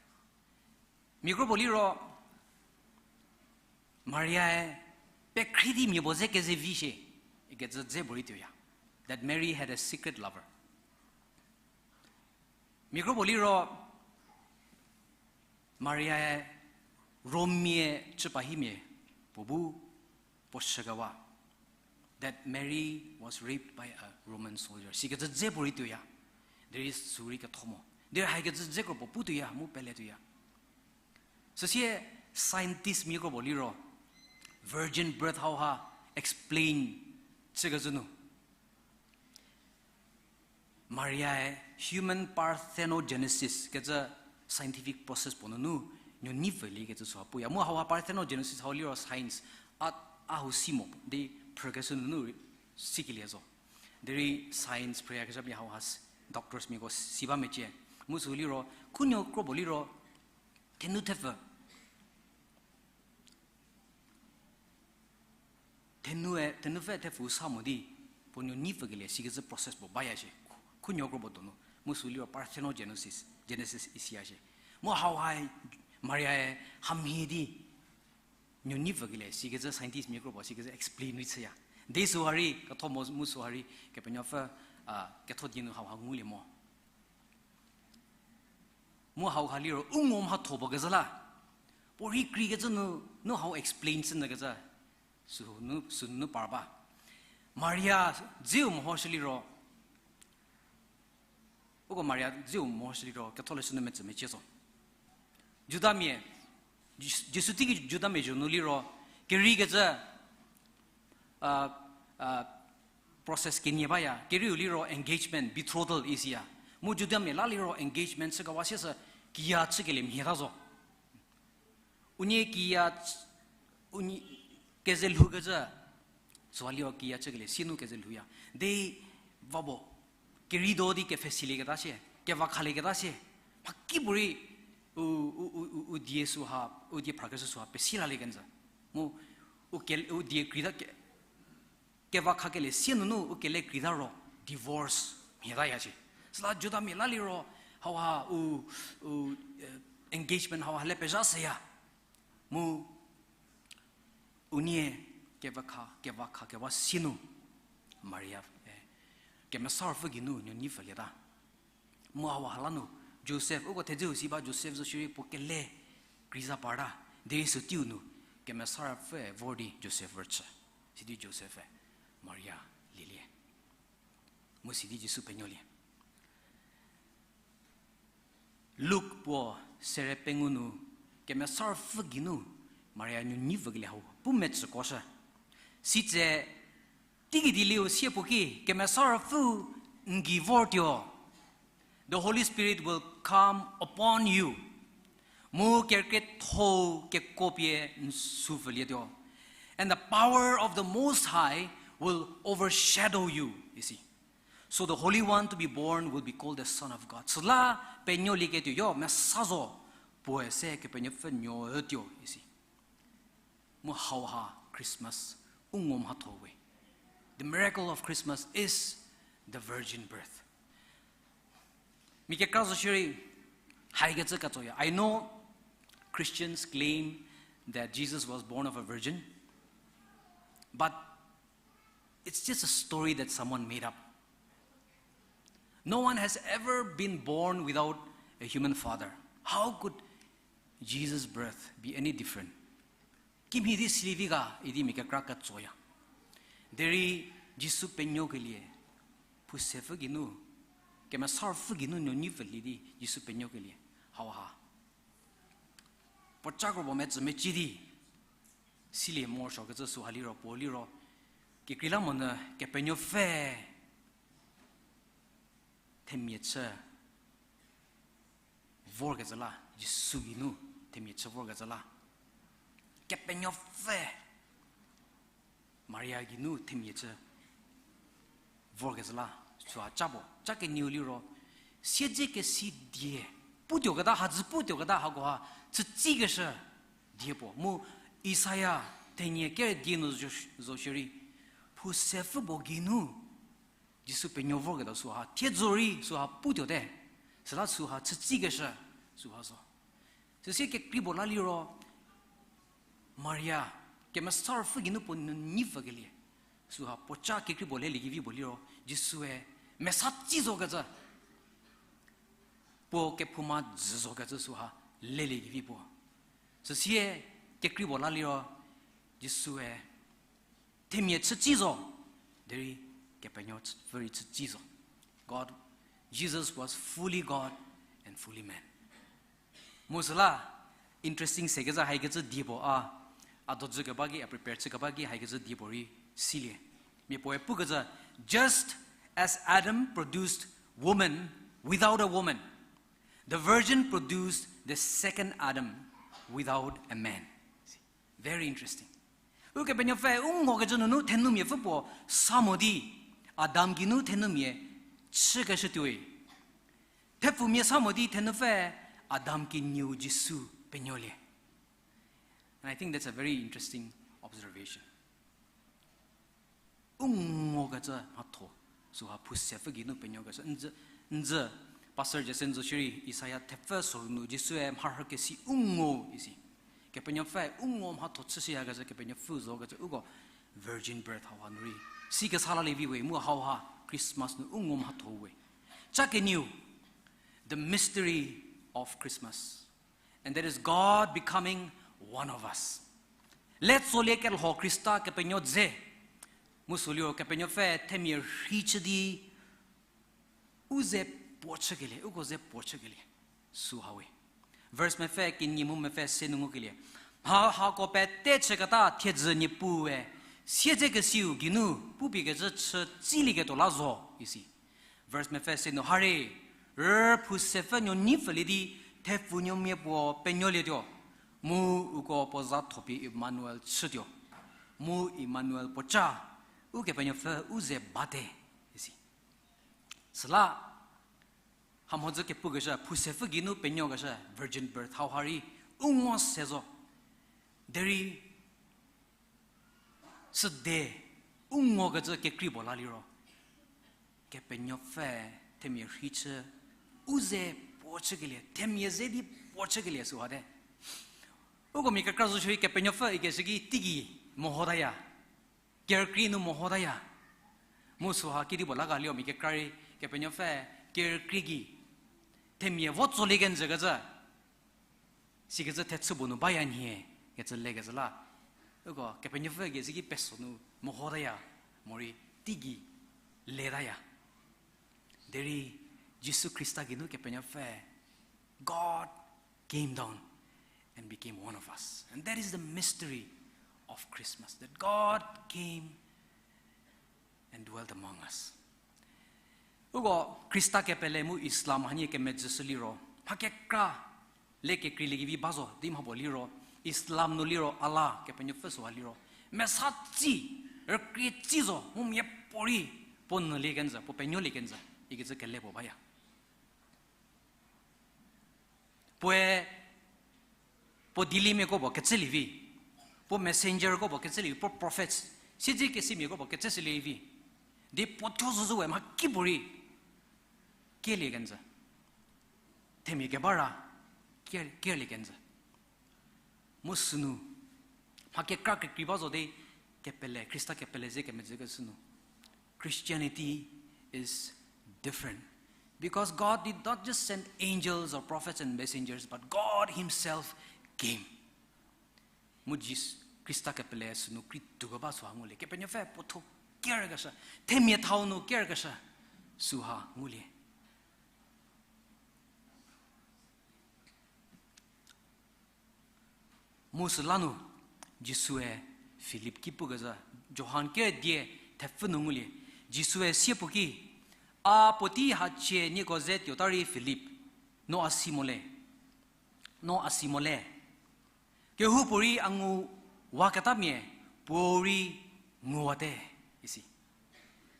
Mia kropuo liro, Mariae pekhri di mia puo ze kezevi shie, ikecü dze puorei tuoya. That Mary had a secret lover. Mia kropuo liro, Mariae Rommia chüpahimia puo bu puo shükewa. That Mary was raped by a Roman soldier. Sikecü dze puorei tuoya. Derei sü rei ketho mo. Derei haikecü dze kropuo putuoya, mu pele tuoya. Süsie scientist mia kropuo liro, virgin birth hauha explain chükecü nu, Mariae human parthenogenesis kecü scientific process puo nunu nuo nei pfüliekecü süha puya. Mu hauha parthenogenesis hau liro science, a, a hau si mo di phrükeshü nunu rei sikelie zo. Derei science phrüyakezhamia hauha s-, doctors miako si ba mecie. Mu sü liro, khunuo kropuo liro, thenu thepfü thenue, thenupfü thepfü sa mo di, puo nuo nei pfükelie sikecü process puo baya shie. Khu-, khunuo kropuo donu. Mu sü liro parthenogenesis, Genesis isiya shie. Mu hauha Mariae hamhie di nuo nei pfükelie sikecü scientist mia kropuo sikecü explain rei chüya. Di süha rei ketho mo mu süha rei Kepenuopfü, a, ketho die nu hauha ngulie mo. Mu hauha liro u ngo mhatho puo kezhü la. Puo rei kreikecü nu, nu hau explain chünyükecü. Sü nu, sü nu par ba. Maria dzeu mehoshü liro. Uko Maria dzeu mehoshü liro, ketholeshü nu metsü mecie zo. Judamia, Jis-, Jisu teiki Judamia zho nu liro, kereikecü, a, a, process kenie baya, kereiu liro engagement, betrothal isiya. Mu Judamia la liro engagement chükewa siesü kiya chükelie mhie ta zo. Unie kiya ch-, unie kezelhoukecü, süha liro kiya chükelie sie nu kezelhouya. Di va bo, kerei do di kepfhesilieketa sie, kevakhalie keta sie, mhakipuorei u, u, u, u, u die süha, u die phrakeshü süha pesi lalie kenjü. Mu u ke, u die krei ta ke, kevakhakelie sie nunu u kele krei ta ro divorce mhie taya shie. Süla Judamia la liro hauha u, u, eh, engagement hauha le pezha seya. Mu unie kevakha, kevakha, kewa sie nu Maria, eh, Kemesa Ruopfü geinu nuo nei pfülieta. Mu hauha la nu Josef, uko thedzeu si ba Josef zo shierei puo kele kreiza parta. Derei sü teiu nu Kemesa Ruopfüe vor di Josef rüchü. Sidi Josef-e Maria lielie. Mu sidi Jisu penuolie. Luk puo sere pengou nu Kemesa Ruopfü geinu Maria nuo nei pfükelie hau pu metsükoshü. Sitse teigei di liu sie puo ki Kemesa Ruopfü n gei vortuo. The Holy Spirit will come upon you. Mu kerkrietho-u kekuo pie n sü pfülietuo. And the power of the Most High will overshadow you, isi. So the Holy One to be born will be called the Son of God. Süla penuolieketuoyo mesa zo, puoe se Kepenuopfü nuo ütuo, isi. Mu hauha Christmas u ngo mhatho we. The miracle of Christmas is the virgin birth. Mia kekra zo shierei haikecü ketsoya. I know Christians claim that Jesus was born of a virgin, but it's just a story that someone made up. No one has ever been born without a human father. How could Jesus' birth be any different? Kimhie di silivi ga idi mia kekra ketsoya. Derei Jisu penuokelie, phusepfü geinu, kemesarüpfü geinu nuonuopfülie di Jisu penuokelie, hauha puoca kropuo metsü mecie di silie morosuokecü süha liro, puo liro, kekreilamonyü Kepenuopfü themia chü vorkecü la, Jisu geinu themia chü vorkecü la. Kepenuopfü Maria geinu themia chü vorkecü la, süha ca puo, ca kenieu liro, siedzekesi die, putuoketa, hadzü putuoketa hakoha, chütsikeshü die puo. Mu Isaia thenie kere die nu zo, zo shierei, phusepfü puo geinu Jisu penuo vorketa süha, thiedzorei süha putuote, süla süha chütsikeshü süha zo. Süsie kekrei puo la liro, Maria, kemesarüpfü geinu puo nuonuopfükelie, süha puoca kekrei puo leliekevi puo liro, Jisue mesa tsi zokecü, puo kephouma jü zokecü süha leliekevi puo. Süsie kekrei puo la liro, Jisue themia chütsi zo, derei Kepenuopfü rei chütsi zo. God, Jesus was fully God and fully man. Mu süla, interesting sekecü haikecü die puo a, a dojü keba ki, a prepare chü keba ki haikecü die puo rei silie. Mia puoe pukecü, just as Adam produced woman without a woman, the virgin produced the second Adam without a man. Very interesting. Ukepenuopfü u ngokecü nunu thenumiapfü puo sa mo di, Adam geinu thenumia chükeshütuoi. Thepfumia sa mo di thenupfü Adam kenieu Jisu penuolie. And I think that's a very interesting observation. U ngokecü mhatho, süha phusepfü geinu penuokecü. N dzü, n dzü, Pastor Jason zo shierei, Isaia thepfü sorou nu Jisue mharhükesi u ngo isi. Kepenuopfü u ngo mhatho chüshüyakecü, Kepenuopfü zokecü, uko virgin birth hauha nu rei sikesa lalievi we mu hauha Christmas nu u ngo mhatho we. Ca kenieu, the mystery of Christmas. And that is God becoming one of us. Le tsolie kelho Khrista kepenuo dze. Mu sü liro Kepenuopfü themia rhei chü di u ze puo chükelie, uko ze puo chükelie. Süha we. Verse mepfü kenie mu mepfü se nu ngukelie. Mha hako pete chüketa thiedzü Niepuue siedzekesiu geinu pupiekecü chü tsilieketuo la zo isi. Verse mepfü se nu ha rei, rü phusepfü nuonuopfülie di thepfunuomia puo penuolietuo. Mu uko puo za thopie Emmanuel chütuo. Mu Emmanuel puoca, Ukepenuopfü u ze bate isi. Süla, hamhodzü kepukeshü, phusepfü geinu penuokeshü, virgin birth hauha rei u ngo se zo. Derei, süde, u ngokecü kekrei puo la liro, Kepenuopfü themia rhei chü, u ze puo chükelie, themia ze di puo chükelie sühate. Uko mia kekra zo shierei Kepenuopfü ikeshü ki teigei mehotaya. Kerükrie nu mehotaya. Mu süha kedipuo la ga liro mia kekra rei Kepenuopfü kerükrie gei themia vo tsolie kenjü kecü. Sikecü thechü puo nu baya nhie kecü lekecü la. Uko Kepenuopfü ikeshü ki peso nu mehotaya. Morei teigei letaya. Derei Jisu Khrista geinu Kepenuopfü, God came down and became one of us. And that is the mystery of Christmas, that God came and dwelt among us. Uko Khrista kepele mu Islam hanie kemedzüshü liro, mha kekra le kekreilie kevi ba zo di mha puo liro, Islam nu liro Allah Kepenuopfü süha liro, mesa tsi, rükrie tsi zo, mu miapuorei puo nyülie kenjü, puo penuolie kenjü ikecü kele puo baya. Puoe, puo dieliemiako puo kecülie vi. Puo messengerko puo kecülie, puo prophets, siedzekesimiako puo kecüshülie vi. Di puo thuo zozü we mhakipuorei kelie kenjü. Themia keba ra, ker-, kerlie kenjü. Mu sünu, mha kekra kekrei ba zo di kepele, Khrista kepele ze kemezhükeshü nu. Christianity is different. Because God did not just send angels or prophets and messengers, but God himself came. Mu Jis-, Khrista kepele sünu krei tuo keba süha ngulie. Kepenuopfü puo thuo kerkeshü, themia thau nu kerkeshü süha ngulie. Mu süla nu, Jisue Philip ki pukezhü, Johan ker die thepfü nu ngulie. Jisue sie puo ki, A puotei hachie nieko ze tuota rei Philip, no a si mo le? No a si mo le? Kehoupuorei a nguwaketamia puou rei nguwate, isi.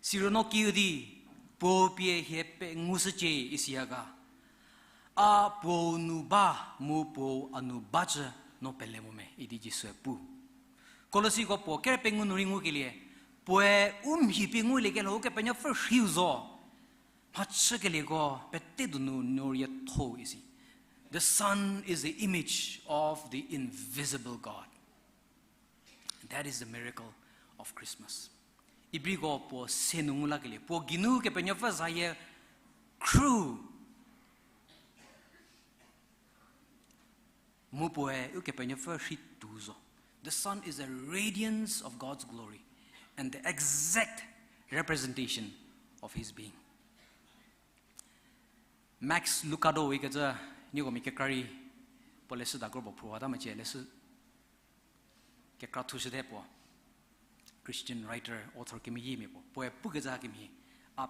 Siro no kiüdi, Puou pie hie pengushücie, isi ha ga? A Puou nu ba, mu Puou a nu bacü no pele mo me, idi Jisue pu. Kolosiko puo ker pengou nu rei ngukelie, puoe u mhi pie nguliekelho Ukepenuopfü rhiu zo. Mhachükelieko pete donu nuorie tho isi. The Son is the image of the invisible God. That is the miracle of Christmas. Ibriko puo se nu ngu lakelie, puo geinu Kepenuopfü zayie khrü. Mu puoe Ukepenuopfü rhi tuo zo. The Son is a radiance of God's glory and the exact representation of his being. Max Lucado ikecü, nieko mia kekra rei puo leshüda kropuo phrüwata mecie, leshü kekra thushüte puo. Christian writer, author kemeyiemia puo. Puoe pukecü hakemhie, a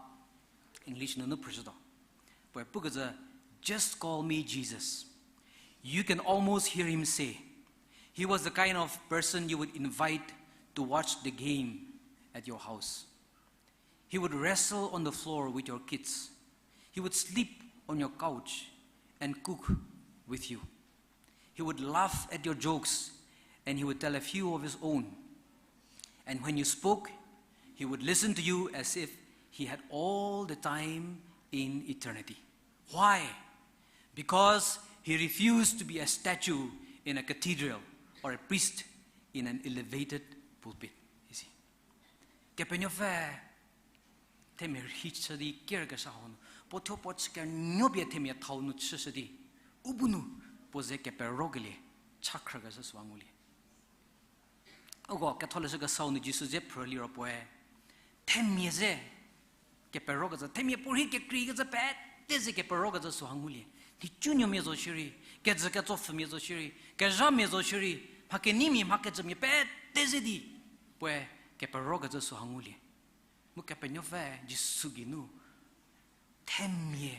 English nunu phrüshütuo. Puoe pukecü, Just call me Jesus. You can almost hear him say, he was the kind of person you would invite to watch the game at your house. He would wrestle on the floor with your kids. He would sleep on your couch and cook with you. He would laugh at your jokes and he would tell a few of his own. And when you spoke, he would listen to you as if he had all the time in eternity. Why? Because he refused to be a statue in a cathedral or a priest in an elevated pulpit. You see? Kepenuopfü themia rhi chü di kerkeshü hau nu, puo thuo puo chü kenuopie themia thau nu chüshü di, u bu nu puo ze keperokelie cha khrükeshü süha ngulie. Uko ketholeshü kesau nu Jisu ze phrü liro puoe themia ze keperokecü, themia puorhi kekreikecü pete ze keperokecü süha ngulie. Nhicunuomia zo shierei, kejü ketsopfhümia zo shierei, kezhamia zo shierei, mha keneimia mha kejümia pete ze di puoe keperokecü süha ngulie. Mu Kepenuopfü Jisu geinu themia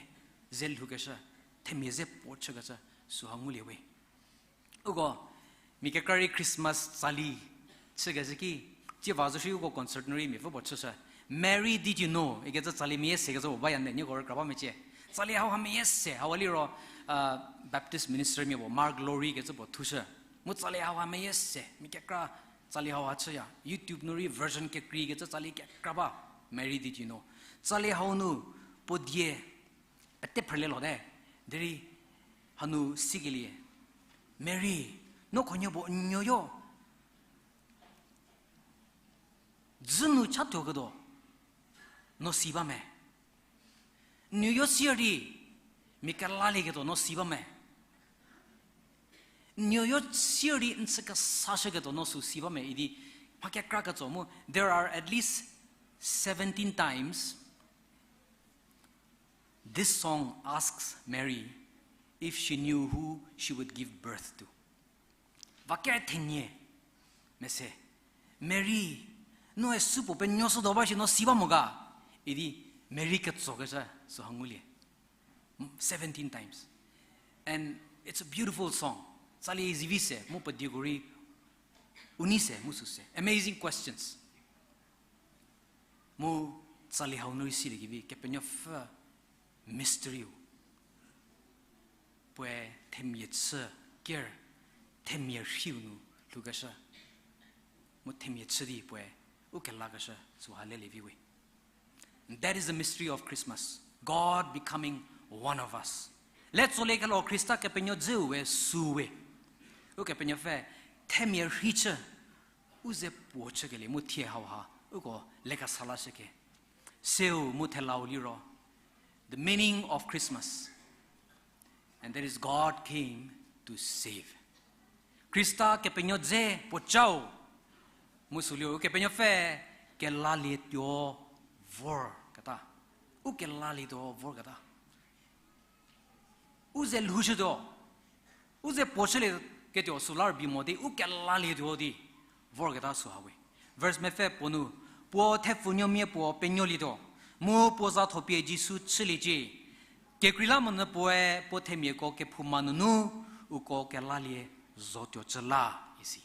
ze lhoukeshü, themia ze puo chükecü süha ngulie we. Uko mia kekra rei Christmas tsali chükecü ki, tsie va zo shierei uko concert nu rei miapfü puo chüshü. Mary, did you know? Ikecü tsali meyie sekecü puo baya nde, nieko rükra ba mecie. Tsali hau ha meyie se, hau liro, uh, Baptist minister mia puo, Mark Laurie kecü puo thushü. Mu tsali hau ha meyie se, mia kekra tsali hau ha chüya. YouTube nu rei version kekreikecü tsali kekra ba, Mary, did you know? Tsali hau nu puo die pete phrülie lhote, derei hanu sikelie, Mary, no khuonuo puo n nuoyo dzü nu chatuoketuo no si ba me? N nuoyo sier di mia kelalieketuo no si ba me? N nuoyo sier di n chü kesashüketuo no sü si ba me idi mha kekra ketso mu, there are at least seventeen times this song asks Mary if she knew who she would give birth to. Va kere thenie mese, Mary, noe supuo penuoshütuo ba shi no si ba mo ga? Idi Mary ketsokecü süha ngulie. Seventeen times. And it's a beautiful song. Tsali zivi se, mu pedieko rei u nei se, mu sü se. Amazing questions. Mu tsali hau nu rei siliekevi, Kepenuopfü mysteryu. Puoe themia chü ker, themia rhiu nu lhoukeshü. Mu themia chü di puoe, u kelakeshü süha lelie vi we. That is the mystery of Christmas. God becoming one of us. Le tsolie kelo Khrista Kepenuo dzeu we süu we. Ukepenuopfü themia rhei chü, u ze puo chükelie mu thie hauha, uko lekesa lashüke. Seu mu thelau liro, the meaning of Christmas. And that is God came to save. Khrista Kepenuo dze puo chau. Mu sü liro Kepenuopfü kelalietuo vorketa. U kelalietuo vorketa. U ze lhoushütuo. U ze puo chülieketuo süla rübei mo di, u kelalietuo di vorketa süha we. Verse mepfü puo nu, puo thepfunuomia puo penuolietuo, mu puo za thopie Jisu chüliecie. Kekreilamonyü puoe puo themiako kephouma nunu uko kelalie zotuo cü la, isi.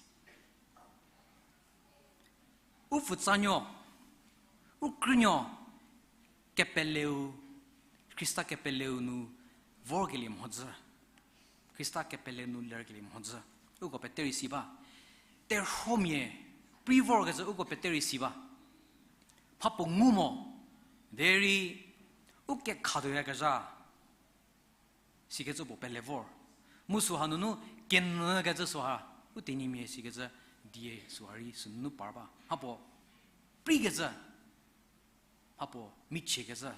U pfutsanuo, u krünuo, kepeleu, Khrista kepeleu nu vorkelie mhodzü. Khrista kepeleu nu lerkelie mhodzü. Uko pete rei si ba. Terhuomia, prei vorkecü uko pete rei si ba. Mhapuo ngu mo, derei u kekhatuoyakezha sikecü puo pele vor. Mu süha nunu kenyükecü süha, u tenyimia sikecü die süha rei sünunu par ba. Mhapuo preikecü, mhapuo michiekecü.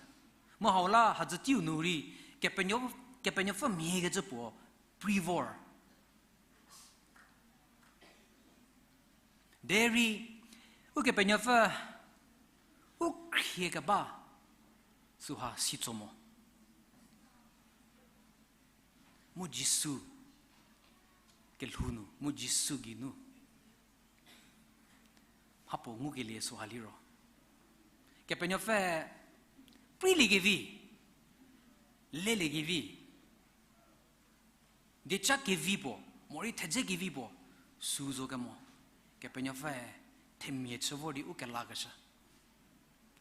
Mu hau la hadzü teiu nu rei, Kepenuo, Kepenuopfü mhiekecü puo prei vor. Derei, Ukepenuopfü, u khrie keba, süha sitso mo. Mu Jisu kelhou nu, mu Jisu geinu. Mhapuo ngukelie süha liro, Kepenuopfü preiliekevi, leliekevi, dieca kevi puo, morei thedze kevi puo, sü zo kemo, Kepenuopfü themia chü vor di u kelakeshü.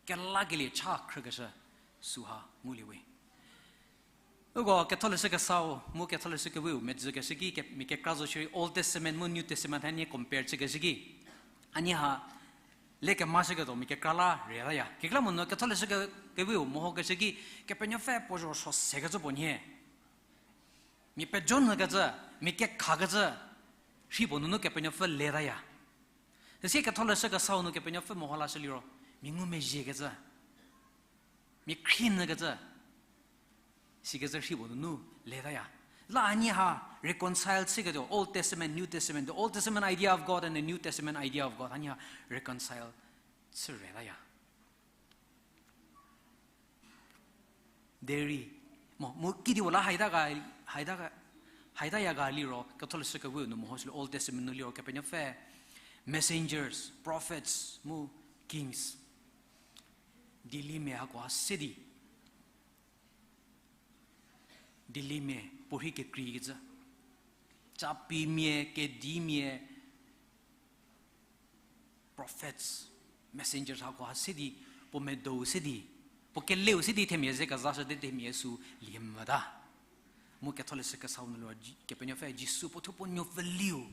Kelakelie cha khrükeshü süha ngulie we. Uko ketholeshü kesau, mu ketholeshü keweu, medzükeshü ki, ke-, mia kekra zo shierei Old Testament mu New Testament hanie compare chükeshü ki. Hanie ha, le kemashüketuo mia kekra la rütaya. Kekreilamonyü ketholeshü ke-, keweu, mehokeshü ki, Kepenuopfü puo zho suo sekecü puo nhie. Mia pejonyükecü, mia kekhakecü, rhi puo nunu Kepenuopfü letaya. Süsie ketholeshü kesau nu Kepenuopfü meho lashü liro, mia ngumezhiekecü, mia khrinyükecü, sikecü rhi puo nunu letaya. La hanie ha reconcile chüketuo, Old Testament, New Testament, the Old Testament idea of God and the New Testament idea of God, hanie ha reconcile chü rütaya. Derei, mo, mu kidi-u la haita ga, haita ga, haitaya ga liro, ketholeshü keweu nu mehoshü liro, Old Testament nu liro, Kepenuopfü, messengers, prophets, mu kings. Dielielie mia hako ha se di. Dielielie mia puorhi kekreikecü. Capimia, kedimia, prophets, messengers hako ha se di, puo medou se di, puo keleu se di themia ze kezashü di themia sü lie mvüta. Mu ketholeshü kesau nu liro Ji-, Kepenuopfü Jisu puo thuo puo nuopfüliu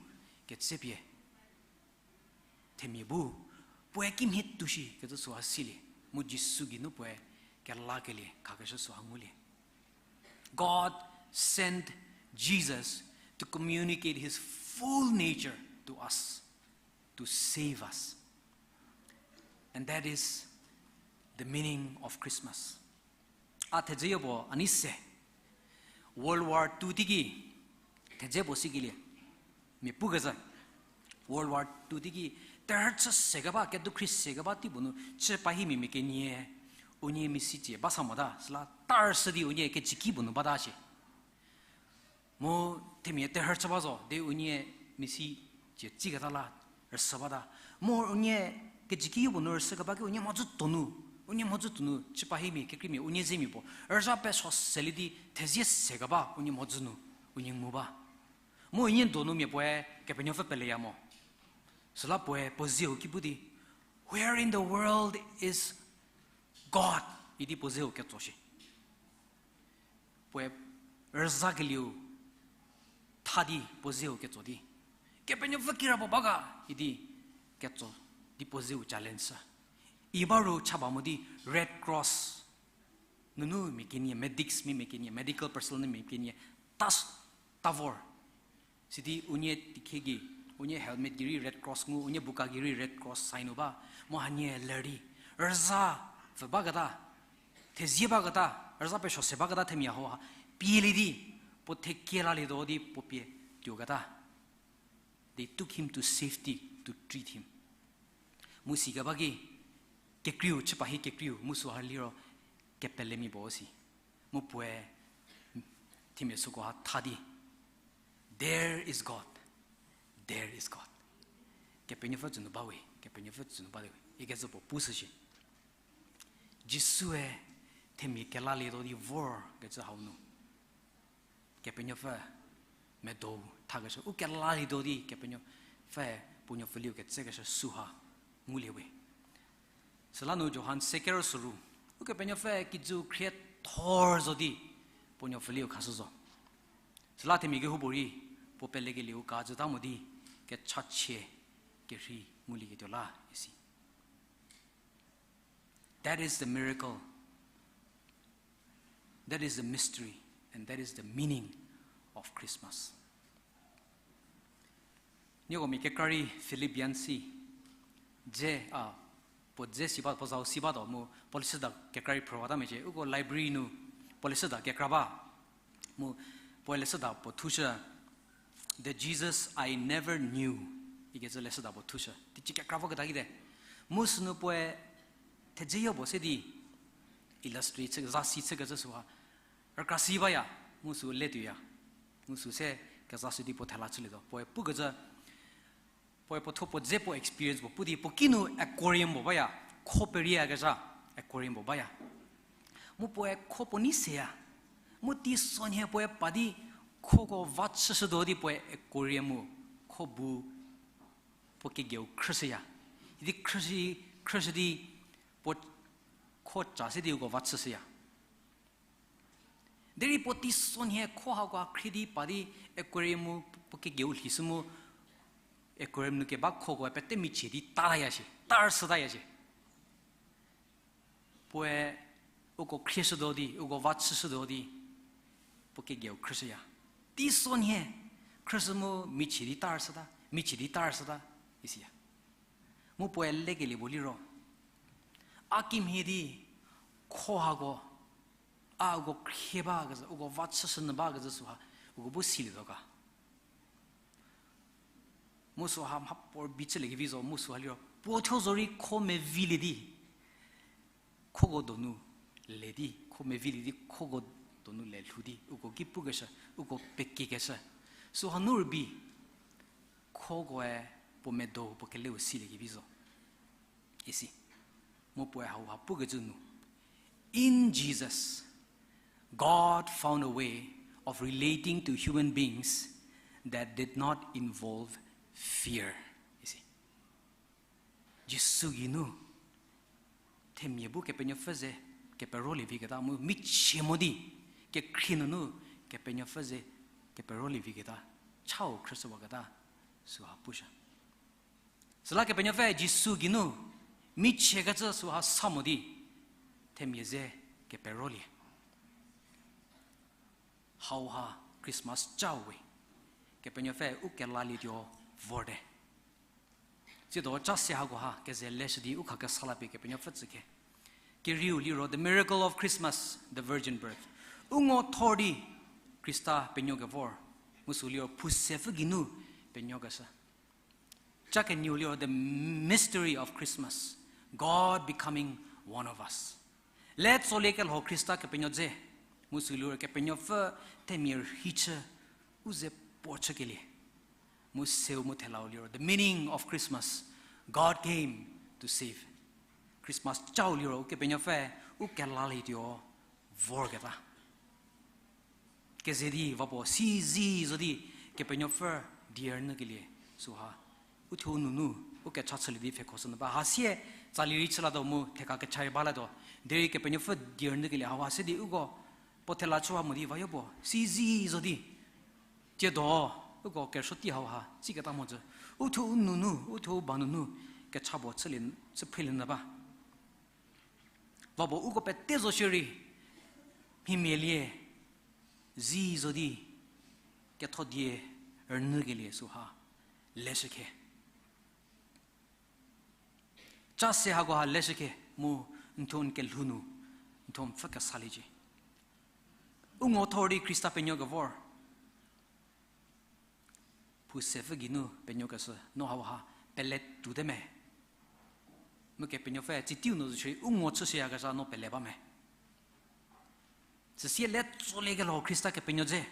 ketsepie themia bu, puoe kimhie tuo shi kecü süha silie, mu Jisu geinu puoe kelakelie khakeshü süha ngulie. God sent Jesus to communicate his full nature to us, to save us. And that is the meaning of Christmas. A thedze yopuo a nei se. World War Two teiki, thedze puo sikelie mia pukecü. World War Two teiki, terhü chü sekeba, kedukhri sekeba tei puo nu, chü pahimia mia kenie, unie misi cie ba sa mota, süla tarshü di unie kecüki puo nu bata shie. Mu themia terhü chü ba zo, de unie misi cie tsiketa la rüsü bata. Mu unie kecüki puo nu rüsü keba ki unie mhodzü tuonu, unie mhodzü tuonu, chü pahimia, kekreimia, unie zemia puo rüzha peso selie di thezie sekeba unie mhodzü nu, unie ngu ba. Mu unie donu mia puoe Kepenuopfü peleya mo. Süla puoe puo zeu ki pu di, Where in the world is God? idi puo zeu ketso shie. Puoe rüzhakelieu tha di puo zeu ketso di, Kepenuopfü kirapuo ba ga? idi ketso di puo zeu challenge shü. I ba ru cha ba mo di Red Cross nunu mia kenie, medics mia kenie, medical personnel mia kenie, tas, ta vor. Sidi unie tikhie gei, unie helmet gei rei Red Cross ngu, unie buka gei rei Red Cross sign nu ba, mu hanie ler di, rüza pfü baketa, thezie baketa, rüza pesuo se baketa themia hau ha, pielie di, puo thekie lalietuo di puo pie tuoketa. They took him to safety to treat him. Mu sikeba ki, kekreiu, chü pa hi kekreiu, mu süha liro, kepelemia puo si. Mu puoe, themia süko ha tha di, There is God. There is God. Kepenuopfü tsünu ba we, Kepenuopfü tsünu ba we ikecü puo pushü shi. Jisue themia kelalietuo di vor kecü hau nu, Kepenuopfü medo thakeshü, u kelalietuo di Kepenuopfü puo nuopfüliu ketsekeshü süha ngulie we. Süla nu Johan se kerü soru, Ukepenuopfü kijü khriethor zo di puo nuopfüliu khashü zo. Süla themia kehoupuorei puo pelekelieu ka jüta mo di kechachie kerhei ngulieketuo la isi. That is the miracle. That is the mystery, and that is the meaning of Christmas. Nieko mia kekra rei Philip Yancey, dze, a, puo dze si ba, puo zau si batuo mu, puo leshüda kekra rei phrüwata mecie, uko library nu, puo leshüda kekra ba, mu, puo leshüda puo thushü, The Jesus I Never Knew, ikecü leshüda puo thushü, teicie kekra voketa kite. Mu sünu puoe thedze yo puo se di, illustrate chü, zasi chükecü süha, rükra si baya, mu sü le tuoya. Mu sü se kezashü di puo thela chülietuo. Puoe pukecü, puoe puo thuo puo dze puo experience puo pu di puo kinu aquarium puo baya, kho perieyakezha aquarium puo baya. Mu puoe kho puo nei seya. Mu teisonhie puoe pa di khoko va chüshütuo di puoe aquarium-u kho bu puo kegeu khrüshüya. Idi khrüshü, khrüshü di puo kho ca se di uko va chüshüya. Derei puo teisonhie kho hako khrie di pa di aquarium-u puo kegeu lhishü mu aquarium nu keba khokoe pete michie di taya shie, tarshütaya shie. Puoe uko khrieshütuo di, uko va chüshütuo di, puo kegeu khrüshüya. Teisonhie khrüshü mu michie di tarshüta, michie di tarshüta, isiya. Mu puoe lekelie puo liro, a kimhie di kho hako, a uko khrie bakecü, uko va chüshünyü bakecü süha, uko bu silietuo ga. Mu süha mhapuorei bi chüliekevi zo mu süha liro puo thuo zorei kho mevilie di, khoko donu le di, kho mevilie di khoko donu le lhou di uko ki pukeshü, uko pekiekeshü. Süha nu rübei khokoe puo medo puo keleu siliekevi zo isi. Mu puoe hauha pukecü nu, In Jesus, God found a way of relating to human beings that did not involve fear, isi. Jisu geinu themia bu Kepenuopfü ze keperolie viketa mu michie mo di kekhrie nunu Kepenuopfü ze keperolie viketa chau khrüshüwaketa süha pushü. Süla Kepenuopfü Jisu geinu michiekecü süha sa mo di themia ze keperolie. Hauha Christmas cau we, Kepenuopfü u kelalietuo vorte. Tsiedo ca se hakoha keze leshü di u khakesa la pie Kepenuopfü tsükhe. Kerieu liro The Miracle of Christmas, the Virgin Birth. U ngo thor di Khrista penuo kevor, mu sü liro phusepfü geinu penuokeshü. Ca kenieu liro The Mystery of Christmas, God becoming one of us. Le tsolie kelho Khrista kepenuo dze, mu sü liro Kepenuopfü themia rhei chü u ze puo chükelie. Mu seu mu thelau liro The Meaning of Christmas, God came to save. Christmas cau liro Kepenuopfü u kelalietuo vorketa. Keze di va puo sizi zo di Kepenuopfü die rünyükelie süha uthuo nunu u kecha chülie di pfhekhoshünyü ba. Hasie tsali rei chülatuo mu theka kecha rei balatuo. Derei Kepenuopfü die rünyükelie hauha se di uko puo thela chüwa mo di vayo puo sizi zo di. Tsiedo Uko kerüsuo tei hauha, tsiketa mhodzü. Uthuo u nunu, uthuo u ba nunu, kecha puo chülie, chü phrilie nyü ba. Vabo uko pete zo shierei, mhimia lie, zi zo di, ketho die, rünyükelie süha, leshükhe. Cha se hakoha leshükhe mu n thuo n kelhou nu, n thuo n pfü kesaliecie. U ngo thor di Khrista penuo kevor. Phu sepfü geinu penuo keshü, no hauha pele tuote me. Mu Kepenuopfü tsitiu nu zo shierei u ngo chüshüyakezha no pele ba me. Süsie le tsoliekelho Khrista Kepenuo dze.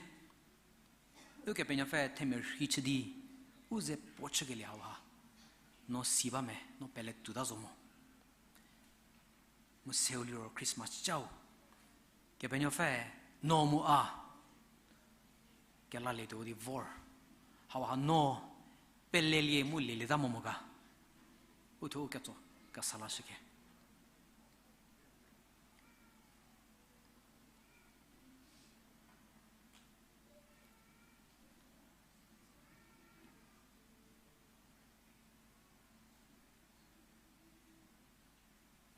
Ukepenuopfü themia rhei chü di, u ze puo chükelie hauha. No si ba me, no pele tuota zo mo. Mu seu liro Christmas chau. Kepenuopfü, no mu a. Kelalietuo di vor. Hauha no, pelelie mu lielieta mo mo ga. Uthuo u ketso, kesa lashükhe.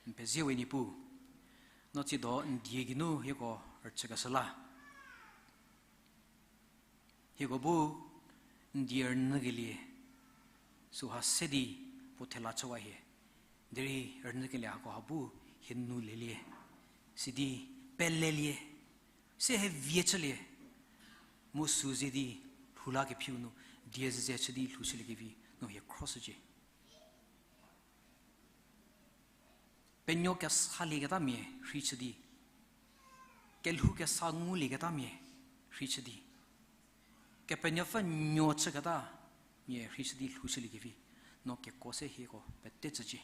N pezie we Niepuu, no tsiedo n die geinu hieko rüchükeshü la. Hieko bu n die rünyükelie, süha se di puo thela chüwa hie, derei rünyükelie hakoha bu hie nu lelie, sidi pelelie, se hie vie chülie, mu sü ze di lhou lakephiu nu, die zeze chü di lhou chüliekevi nu hie khroshücie. Penuo kesalieketamia rhei chü di, kelhou kesa ngulieketamia rhei chü di, Kepenuopfü nuo chüketamia rhei chü di lhou chüliekevi, no kekuo se hieko pete tsücie.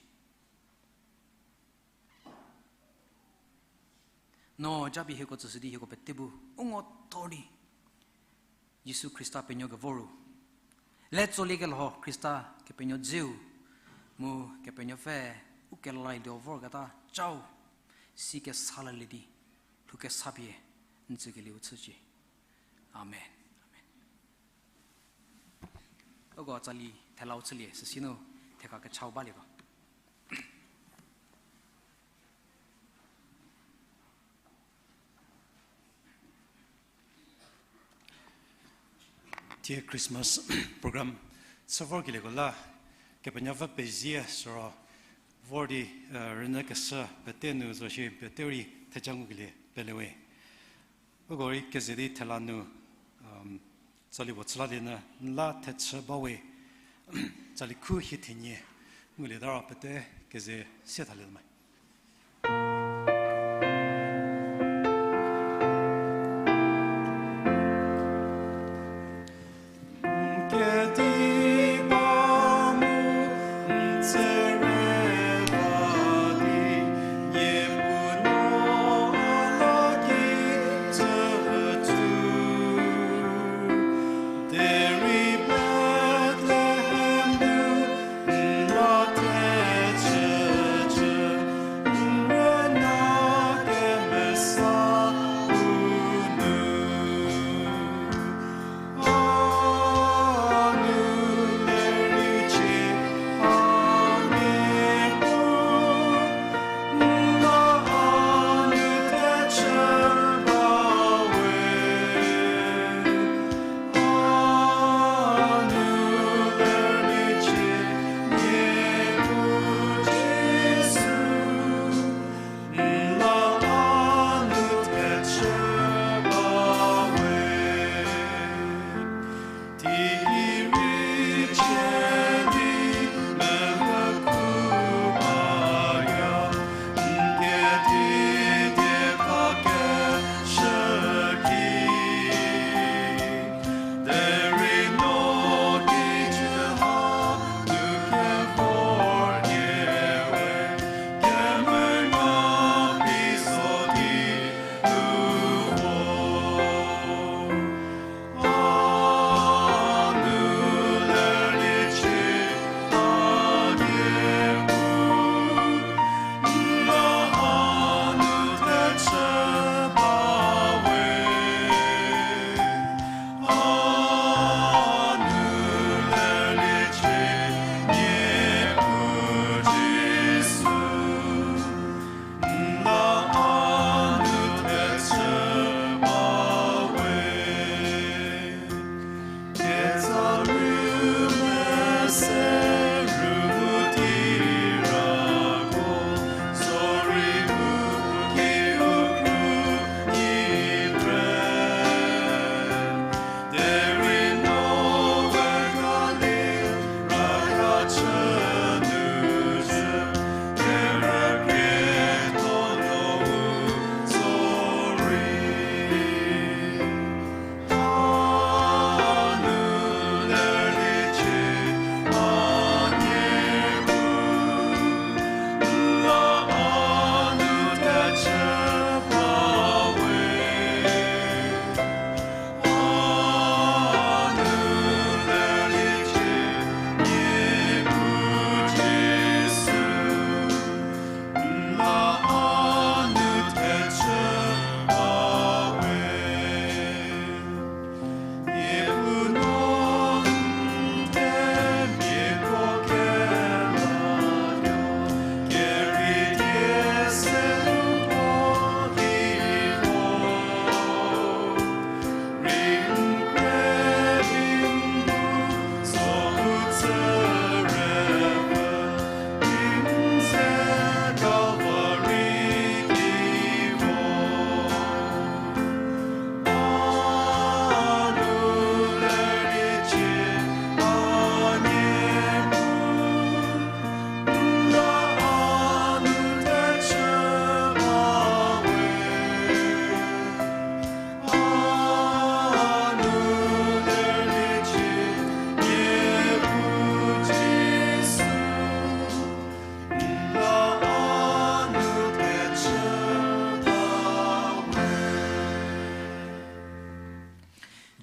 No japie hieko tsüshü di hieko pete bu u ngo thor di, Jisu Khrista penuo kevor ru, le tsoliekelho Khrista Kepenuo dzeu, mu Kepenuopfü u kelaido vorketa chau, si kesa lalie di, lhou kesa pie n tsükelieu chücie. Amen. Amen. Uko tsali thelau chülie, süsie nu theka kechau balietuo. Thie Christmas program chü vorkelieko la, Kepenuopfü pezie süro vor di, rünyükeshü pete nu zo shi pete rei theja ngukelie pelewe. Uko rei keze di thela nu, tsali puo chülalie nyü n la thechü bawe, tsali khu hie thenie ngulieta ro pete keze sie thalietuo me.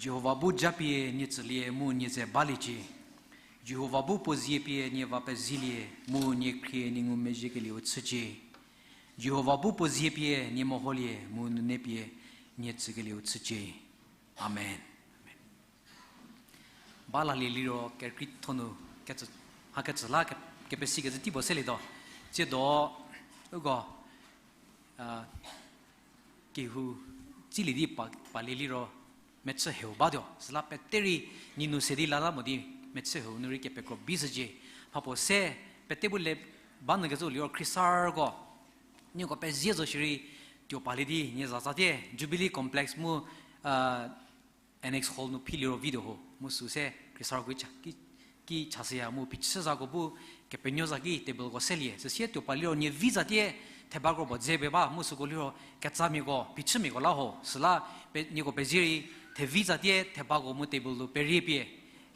Jihova bu japie nie tsülie mu nie ze baliecie. Jihova bu puo zie pie nie va pezilie mu nie khrie nie ngumezhiekelieu chücie. Jihova bu puo zie pie nie meholie mu nune pie nie tsükelieu chücie. Amen. Ba lalie liro kekrei thonu kecü, mha kecü la ke-, kepesikecü tei puo selietuo. Tsiedo, uko, a, kehou tsilie di pa, palie liro mechü hau batuo. Süla pete rei nie nu se di lala mo di mechü hau nu rei kepekro bishücie. Mhapuo se pete bu le ba nyü kecü liro khriesarüko, nieko pezie zo shierei tuo palie di nie zatsatie Jubilee Complex mu, a, Annex Hall nu phi liro vituo ho, mu sü se khriesarüko ki cha, ki, ki chashüya mu phichü zako bu kepenuo za ki tableko selie. Süsie tuo pa liro nie vi tsatie thebakro puo dze pie ba, mu süko liro ketsamiako, phichümiako la ho. Süla pe, nieko pezie rei thevi tsatie thebako mu table nu perie pie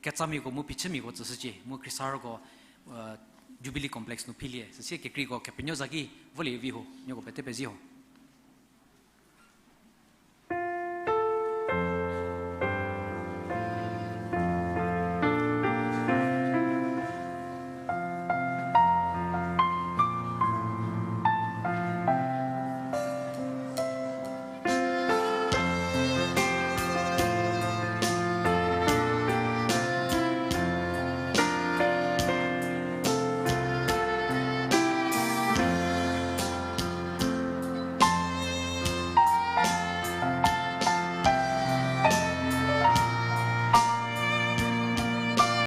ketsamiako mu phichümiako tsüshücie, mu khriesarüko, a, Jubilee Complex nu philie. Süsie kekreiko kepenuo za ki volie vi ho, nieko pete pezie ho.